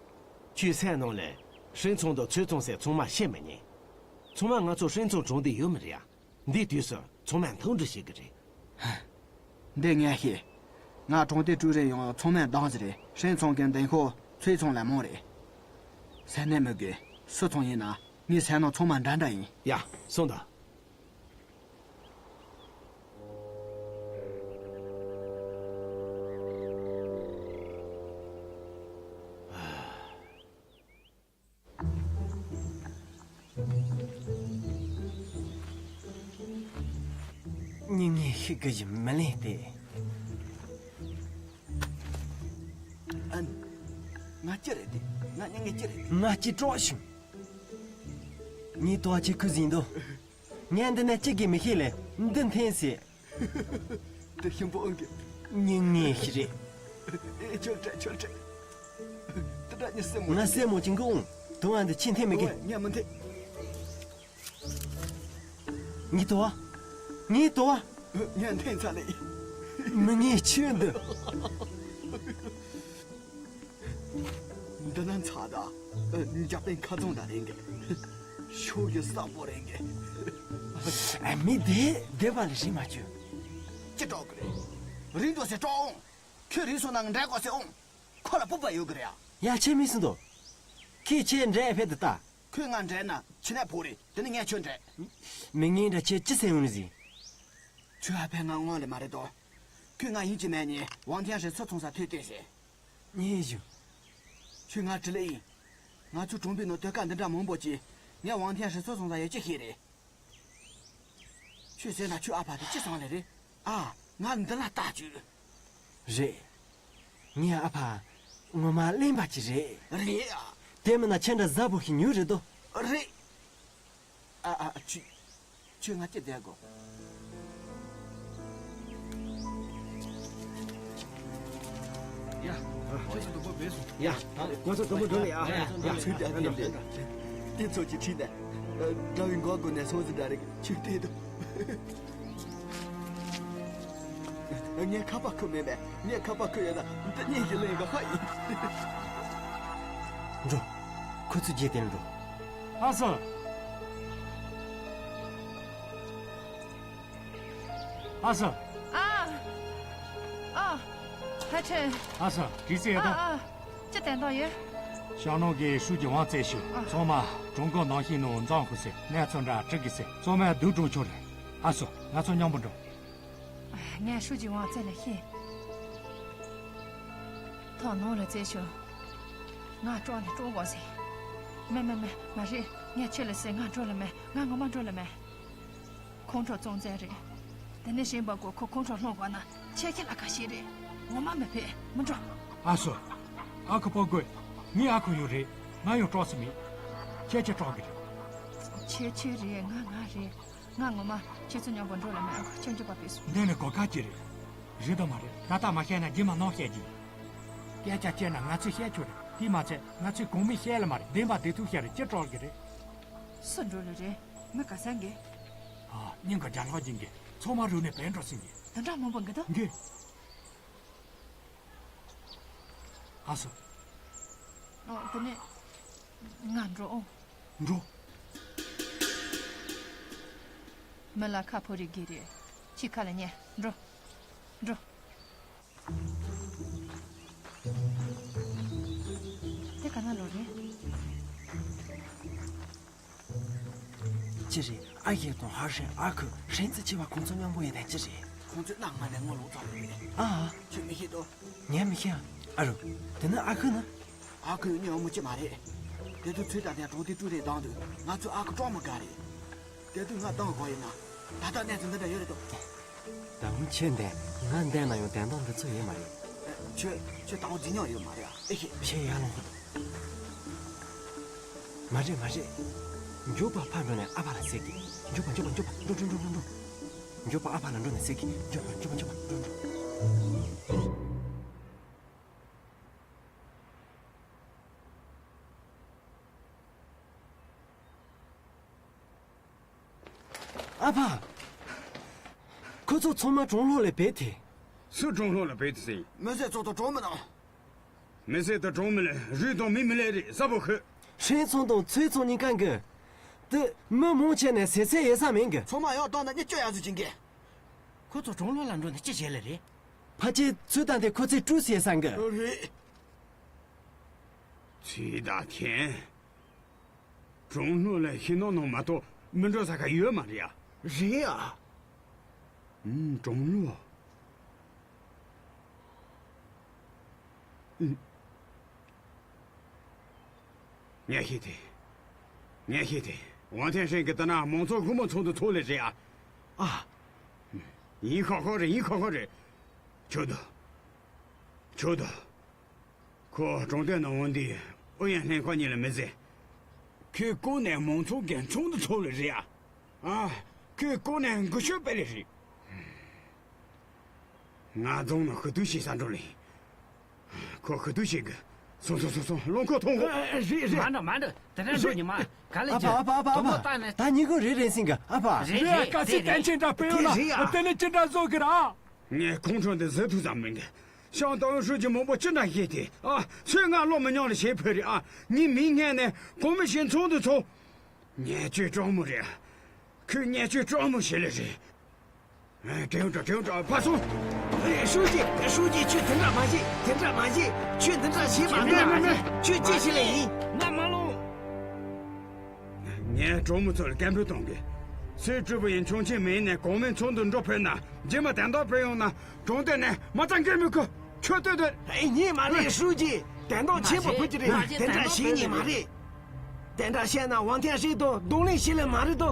ཁྱོད་སེམས་ནང་ལ། ཧྲེང་ཚང་དང་ཚོས་ཚང་ཟེར་ཚང་མ་ཤེས་མི་ཉན། ཚང་མ་ང་ཚོ་ཧྲེང་ཚང་གྲོང་སྡེ་ཡོད་མི་རེད་ཡ། འདིའི་དུས་སུ་ཚང་མས་མཐུན་སྒྲིལ་བྱེད་ཀྱི་རེད། འདི་ངས་ཤེས། ང་གྲོང་སྡེ་ཀྲུའུ་རེན་ཡང་ཚང་མས་འདང་ཟེར་རེད། ཧྲེང་ཚང་གི་འདེམས་ཤོག་ཚོས་ཚང་ལ་མང་རེད། སེམས་ནད་མི་དགོས། སུ་ཚང་ཡིན་ན་ངའི་སེམས་ནང་ཚང་མ་འདྲ་འདྲ་ཡིན། ཡ། སོང་དང་། སྙིང་ངེ་ཤི་གི་ཡིན་མི་ལེན་ཏེ། ཨན། ང་ཅི་རེད་དེ། ང་སྙིང་ངེ་ཅི་རེད་དེ། ང་ཅི་སྤྲོ་བྱུང་། ངའི་ཏོ་ཆེ་ཁུ་ཟིན་དོ། ངས་འདི་ནས་གཅིག་གིས་མི་ཤེས་ལེ། འདི་འཐེན་ཟེར། དེ་ཤིང་པོ་ཨང་གི། སྙིང་ངེ་ཤི་རེད། ཨེ་ཆོལ་ཁྲ་ཆོལ་ཁྲ། དེ་འདྲ་ཉི་སེ་མོ། ང་སེ་མོ་ཅིང་གི་ཨོང་། དུང་བ་འདི་ཆི་འཐེན་མི་དགོས། ངས་མི་འཐེན། ངའི་ཏོ་བ། ངའི་ཏོ་བ། ངས་འཐེན་ཚར་ལེ། མི་ངན་ཁྱོད་འདི། འདི་ན་ཚ་ད། འཇར་པན་ཁ་ཚོང་ད་རེད་གི། ཤོག་གི་ས་པོ་རེད་གི། ཨ་མི་དེ་བདེ་བ་ལ་རིག་མ་བཅུ། ཅི་སྤྲོག་གི་རེད། རིག་འགྲོ་ཟེར་སྤྲོག་འོང་། ཁྱོད་རིག་སོང་ན་འདྲ་གོ་ཟེར་འོང་། ཁོ་ལ་སྤོབས་པ་ཡོད་གི་རེད་ཨ། ཡ་ཁྱེད་མི་སྲིད་དོ། ཁྱེད་ཁྱེད་འདྲ་ཨེ་ཕེད་དུ་ལྟ། ཁོས་ང་འདྲ་ན་ཁྱི་ནས་ཕོག་རེད། དེ་ནི་ངས་ཁྱོད་འདྲ། མི་ངན་འདྲ་ཁྱེད་ཅི་ཟེར་ཡོང་ནི་ཟིན། ཁྱོད་ཨ་ཕས་ང་ངོ་ལེ་མ་རེད་དོ། ཁོས་ང་ཡིན་གཅིག་མིན་གཉིས་ཝང་ཐན་ཧྲི་ཚུར་ཚོང་ས་ཐོས་ཏེ་ཟེར། ཉེས་ཞུ། ཁྱོད་ང་དྲི་ལེ་ཡིན། ང་ཚོ་གྲོང་པའི་ནང་ཟློས་གར་འདི་འདྲ་མང་པོ་ཅིག་ངས་ཝང་ཐན་ཧྲི་ཚུར་ཚོང་ས་ཡོད་ཅི་ཤེས་རེད། ཁྱོད་ཟེར་ན་ཁྱོད་ཨ་ཕ་དེ་ཅི་སོང་ལེ་རེད། ཨ། ང་འདི་ལ་ལྟ་བཅུག་རེད། ངའི་ཨ་ཕ་ངོ་མ་གླེན་པ་ཅིག་རེད། རེད་ཨ། དེ་མིན་ན་ཁྱེད་འདྲ་གཟའ་བོ་ཞིག་ཉོས་རེད་དོ། རེད། ཨ་ཨ་ཁྱོད། ཁྱོད་ང་སྐྱིད་བསྡད་དགོ། ཡ། ཁྱོད་ཚོ་དུམ་བུ་བས་སོང་། ཡ། ཁོ་ཚོ་དུམ་བུ་འགྲོ་ལེ་ཡ། ཡ། ཡ། ཚུལ་ལྡན་ལྡན་ལྡན། དེ་ཚོ་གྱིས་ཁྲིད་ནས། དགྲ་བོའི་མགོ་སྒུར་ནས་སོང་ཟིན་འདྲ་རེད། ཁྱོད་བལྟས་དང་། ངས་ཁ་པར་ཁུར་མེད་པས། ངས་ཁ་པར་ཁུར་ཡོད་ན་འདི་གཉིས་ཀྱི་ལན་ག་ཧ་ཡིན། འགྲོ། ཁོ་ཚོའི་རྗེས་དེད་འགྲོ། ཨ་སོ། ཨ་སོ། ཨ། ཨ། ཧ་ཁྲེ། ཨ་སོ། གྲིས་སེ་ཡོད་ཨ། ཨ། ཅི་དན་དོ་ཡོད། ཤང་ནོ་གི་ཧྲུའུ་ཅི་ཝང་བཙལ་ཞུ། ཨ། ཚང་མ་གྲོང་ཁོག་ནང་བཞིན་ནོ་འཛོམས་ཤོག་ཟེར། གནས་ཚུལ་འདྲ་དྲི་གི་ཟེར། ཚང་མ་སྡུག་གྲོང་ཆོག་རེད། ཨ་སོ། ང་ཚོ་མཉམ་པོ་འགྲོ། ངས་ཧྲུའུ་ཅི་ཝང་བཙལ་ལ་ཤེས། ཐོག་ནང་ལ་བཙལ་ཞུ། ང་སྤྲོ་ནས་སྤྲོ་དགོས་ཟེར། མེ་མེ་མེ་མ་རེད། ངས་ཁྱེད་ལ་ཟེར། ང་འགྲོ་ལ་མེད། ང་ངོ་མ་འགྲོ་ལ་མེད། ཁོང་ཁྲོ་བཙོང་རྩལ་རེད། དེ་ནས་གཞན་པ་གོ་ཁོ་ཁོང་ཁྲོ་སློང་དགོས་ན་ཁྱེད་ཁྱེད་ལ་ཁ་ཤས་རེད། ངོ་མ་མི་ཕེད། མི་འགྲོ། ཨ་སོ། ཨ་ཁུ་ཕོ་རྒོད། ངའི་ཨ་ཁུ་ཡོད་རེད། ང་ཡང་སྤྲོག་སྲིད་མེད། ཁྱེད་ཁྱེད་སྤྲོག་གི་རེད། ཁྱེད་ཁྱེད་རེད། ང་ང་རེད། ང་ངོ་མ་ཁྱེད་ཚོ་མཉམ་པོ་འགྲོ་ལ་མེད། ཨ་ཁུ་ཁྱེད་འགྱོད་པ་ཕེབས་སོང་། འདི་ནི་གོ་སྐབས་ཅིག་རེད། རེད་དམ་མ་རེད། ད་ལྟ་མ་བཤད་ན་རྗེས་མ་ནམ་བཤད་ཀྱི་ཡིན། སྐད་ཆ་བཤད་ན་ང་ཚོས་བཤད་ཆོག་རེད། དེས་མ་ཚད་ང་ཚོས་གོང་མའི་བཤད་ལ་མ་རེད། བདེན་པ་བདེན་ཐུག་བཤད་རེད། ཅི་སྤྲོག་གི་རེད། སུ་འགྲོ་ལེ་རེད། མི་ག་ས་འགས། ཨ། སྙིང་ག་རྒྱ་ལྷག་ཅིང་གི། ཚང་མ་རུ་ནས་བན་འགྲོ་ཟིན་གི། དེ་འདྲ་མང་པོ་འགི་དོ། འགི། ཨ་སོ། ཨོ། དེ་ནས་ང་འགྲོ་ཨོ། འགྲོ། མི་ལ་ཁ་ཕོ་རིགས་གི་རེད། ཁྱི་ཁ་ལ་ཉལ། འགྲོ། འགྲོ། དེ་ག་ན་ལོ་རེད། ཅི་རེད། ཨ་ཡེ་དང་ཧ་ཧྲན། ཨ་ཁུ། ཧྲན་ཙི་ཆེ་བ་ཁོང་ཚོ་མཉམ་པོ་ཡོད་དེ་ཅི་རེད། ཁོང་ཚོས་གནའ་སྔ་ནས་ངོ་ལོག་ཚར་ཡོད་རེད། ཨ་ཨ། ཁྱོད་མི་ཤེས་དོ། ངས་མི་ཤེས་ཨ། ཨ་རོ། དེ་ནི་ཨ་ཁུ་ནི། ཨ་ཁུ་ཡོད་ཉོན་མོ་ཅི་མ་རེད། དེ་ཚོ་ཚོས་ད་ལྟ་གྲོང་སྡེ་ཀྲུའུ་རེ་བཏང་དུས་ང་ཚོས་ཨ་ཁུ་སྤྲོག་མི་དགའ་རེད། དེ་དུས་ང་བཏང་དགོས་ཡིན་ན། ད་ལྟ་གནས་ཚུལ་འདི་འདྲ་ཡོད་རེད་དོ། ད་འུ་ཆོས་འདས་ང་འདས་ན་ཡང་དན་རྟགས་འདི་ཚོ་ཡོད་མ་རེད། ཁྱོད་ཁྱོད་ད་འུ་འཛིན་མྱོང་ཡོད་མ་རེད་ཨ། ཨེ་ཤེས། ཁྱེད་ཡར་ལོངས་ཁོ་ཐུབ། མ་རེད་མ་རེད། མགྱོགས་པ་ཕར་འགྲོ་ནས་ཨ་ཕ་ལ་ཟེར་གི། མགྱོགས་པ་མགྱོགས་པ་མགྱོགས་པ་འགྲོ་འགྲོ་འགྲོ་འགྲོ་འགྲོ། མགྱོགས་པ་ཨ་ཕ་ལ་འགྲོ་ནས་ཟེར་གི། མགྱོགས་པ་མགྱོགས་པ་མགྱོགས་པ་འགྲོ་འགྲོ། ཨ་ཕ། ཁོ་ཚོ་ཚང་མ་གྲོང་ལྷོ་ལ་བུད་དེ། སུ་གྲོང་ལྷོ་ལ་བུད་དེ་ཟེར། མི་སེར་ཚོ་དང་གྲོང་མི་དང་། མི་སེར་དང་གྲོང་མི་ལ་རུས་དང་མིག་མི་ལེ་རེད། གཟའ་པོ་ཁུ། ཧྲེང་ཚང་དང་ཚོས་ཚང་གཉིས་ཀ་གི། དེ་མི་མང་ཆེ་ནས་ཟེར་ཚད་ཡོད་ས་མིན་གི། ཚང་མ་ཡར་བཏང་ན་ཉི་ཤུ་ཡར་ཟིན་གྱིན་གི། ཁོ་ཚོ་གྲོང་ལྷོ་ལ་འགྲོ་ནས་ཅི་བྱེད་ལེ་རེད། ཕལ་ཆེར་ཚོས་དང་དེ་ཁོ་ཚོས་སྤྲུལ་ཟེར་ས་གི། རེད། ཚོས་དང་ཁྱེད། གྲོང་ལྷོ་ལ་ཤིང་ནགས་ནང་མ་གཏོགས་མི་འགྲོ་ས་ཁ་ཡོད་མ་རེད་ཨ། རེད་ཨ། ཨུམ། གྲོང་ལྷོ། ཨུམ། ངས་ཤེས་ཏེ། ངས་ཤེས་ཏེ། ཝང་ཐན་ཧྲེང་གི་ལྟ་ན་མང་ཚོགས་ཧུ་མོ་ཚོགས་འདུ་ཚོགས་ལེ་རེད་ཨ། ཨ། ཡིན་ཁོག་ཁོག་རེད། ཡིན་ཁོག་ཁོག་རེད། ཆོག་འདུག་ཆོག་འདུག་ཁོ་གྲོང་སྡེ་ནང་འོང་དུས་ཨུ་ཡོན་ལྷན་ཁང་གཉིས་ལ་མི་ཟེར། ཁོས་ལྐོག་ནས་མང་ཚོགས་ཀྱི་ཚོགས་འདུ་ཚོགས་ལེ་རེད་ཨ། ཨ། ཁོས་ལྐོག་ནས་འགུལ་སྐྱོད་སྤེལ་ལེ་རེད། ང་རྫོང་ནང་ཞུ་གཏུག་བྱེད་ས་འགྲོ་ལེ། ཁོ་ཞུ་གཏུག་བྱེད་དགོས། སོང་སོང་སོང་སོང་། རླངས་འཁོར་ཐོངས་གོ། ཨ། རེད་རེད། མ་འགྲོ་མ་འགྲོ། དེ་འདྲ་འགྲོ་ཉི་མ། ག་ལེ། ཨ་ཕ། རྒྱུ། ཨ་ཕ། ཨ་ཕ། དོ་མོ་ཨ་ཕ། བཏང་ནས། ད་ཉིན་གུང་རེད་རེད་ཟིན་གི། ཨ་ཕ། རེད་རེད། རེད། དཀའ་ཚེགས་གཏན་ཆེན་འདྲ་དཔེ་ཡོད་ན། དེ་རེད་ཡ། དེ་ནས་ཅི་འདྲ་བཟོ་གི་ར། ངས་ཁོང་ཁྲོ་འདི་བཟོད་ཐུབ་ཙམ་མིན་གི། ཤང་ཏང་ཧྲུའུ་ཅི་མང་པོ་ཅི་འདྲ་བཤད་དེ། ཨ། ཚོས་ང་བློ་མི་ཉོག་ལ་བྱེད་ཕོད་རེད། ཨ། ངས་མིང་སྔོན་ནས་གོང་མའི་ཞིང་ཚོང་དུ་ཚོ། ངས་ཁྱོད་སྤྲང་མོ་རེད། ཁོས་ངས་ཁྱོད་སྤྲང་མོ་བྱེད་ལེ་རེད། ཨེ། དྲན་འགྲོ། དྲན་འགྲོ། ཕར་སོང་། ཧྲུའུ་ཅི། ཧྲུའུ་ཅི། ཁྱོད་དེ་འདྲ་མ་བྱེད། དེ་འདྲ་མ་བྱེད། ཁྱོད་འདི་འདྲ་བྱེད་མ་རེད། མེད་མེད་མེད། ཁྱོད་ཅི་བྱེད་ལེ་ཡིན། ང་མ་ལོངས། ངས་གྲོགས་མོ་ཚོ་ལ་སྐད་འབོད་གཏོང་གི། སུའི་ཀྲུའུ་པུའུ་ཡིན་ཆུང་ཆེན་མིན་ནས་གོང་མའི་ཚོགས་འདུ་འགྲོ་ཕོད་ན། རྗེས་མ་དན་རྟགས་སྤྲོད་ཡོང་ན་གྲོང་སྡེ་ནས་མ་རྩ་འགེལ་མི་དགོས། ཁྱོད་ལྟོས་ལྟོས། ཨེ། ཉན་མ་རེད་ཧྲུའུ་ཅི། དན་རྟགས་ཆེན་པོ་ཕུལ་གྱི་རེད། དེ་འདྲ་བྱེད་ཉན་མ་རེད། དེ་འདྲ་བཤད་ན་ཝང་ཐན་ཧྲི་དང་གདོང་ལེན་བྱེད་ལེ་མ་རེད་དོ།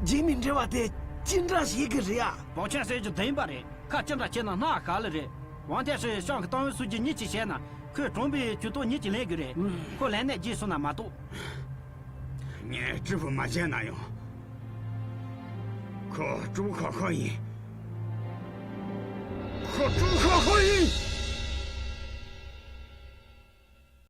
རྗེས་མའི་འབྲེལ་བ་དེ་ཅི་འདྲ་བྱེད་ཀྱི་རེད་ཨ། བང་ཆེན་ཟེར་རྒྱུ་བདེན་པ་རེད། ཁ་ཅི་འདྲ་བྱེད་ན་སྣ་ཁ་ལ་རེད། ཝང་ཐན་ཧྲི་ཤང་གི་ཏང་ཡོན་སུ་ཅི་མྱི་གཅིག་བྱས་ན་ཁོས་གྲོང་པའི་ཇུས་གཏོགས་མྱི་གཅིག་ལེན་གྱི་རེད། ཁོ་ལས་གནས་རྗེས་སོང་ན་མ་གཏོགས། ངས་ཀྲུའུ་པུའུ་མ་བྱས་ན་ཡང་། ཁོ་ཀྲུའུ་ཁོ་ཁོ་ཡིན།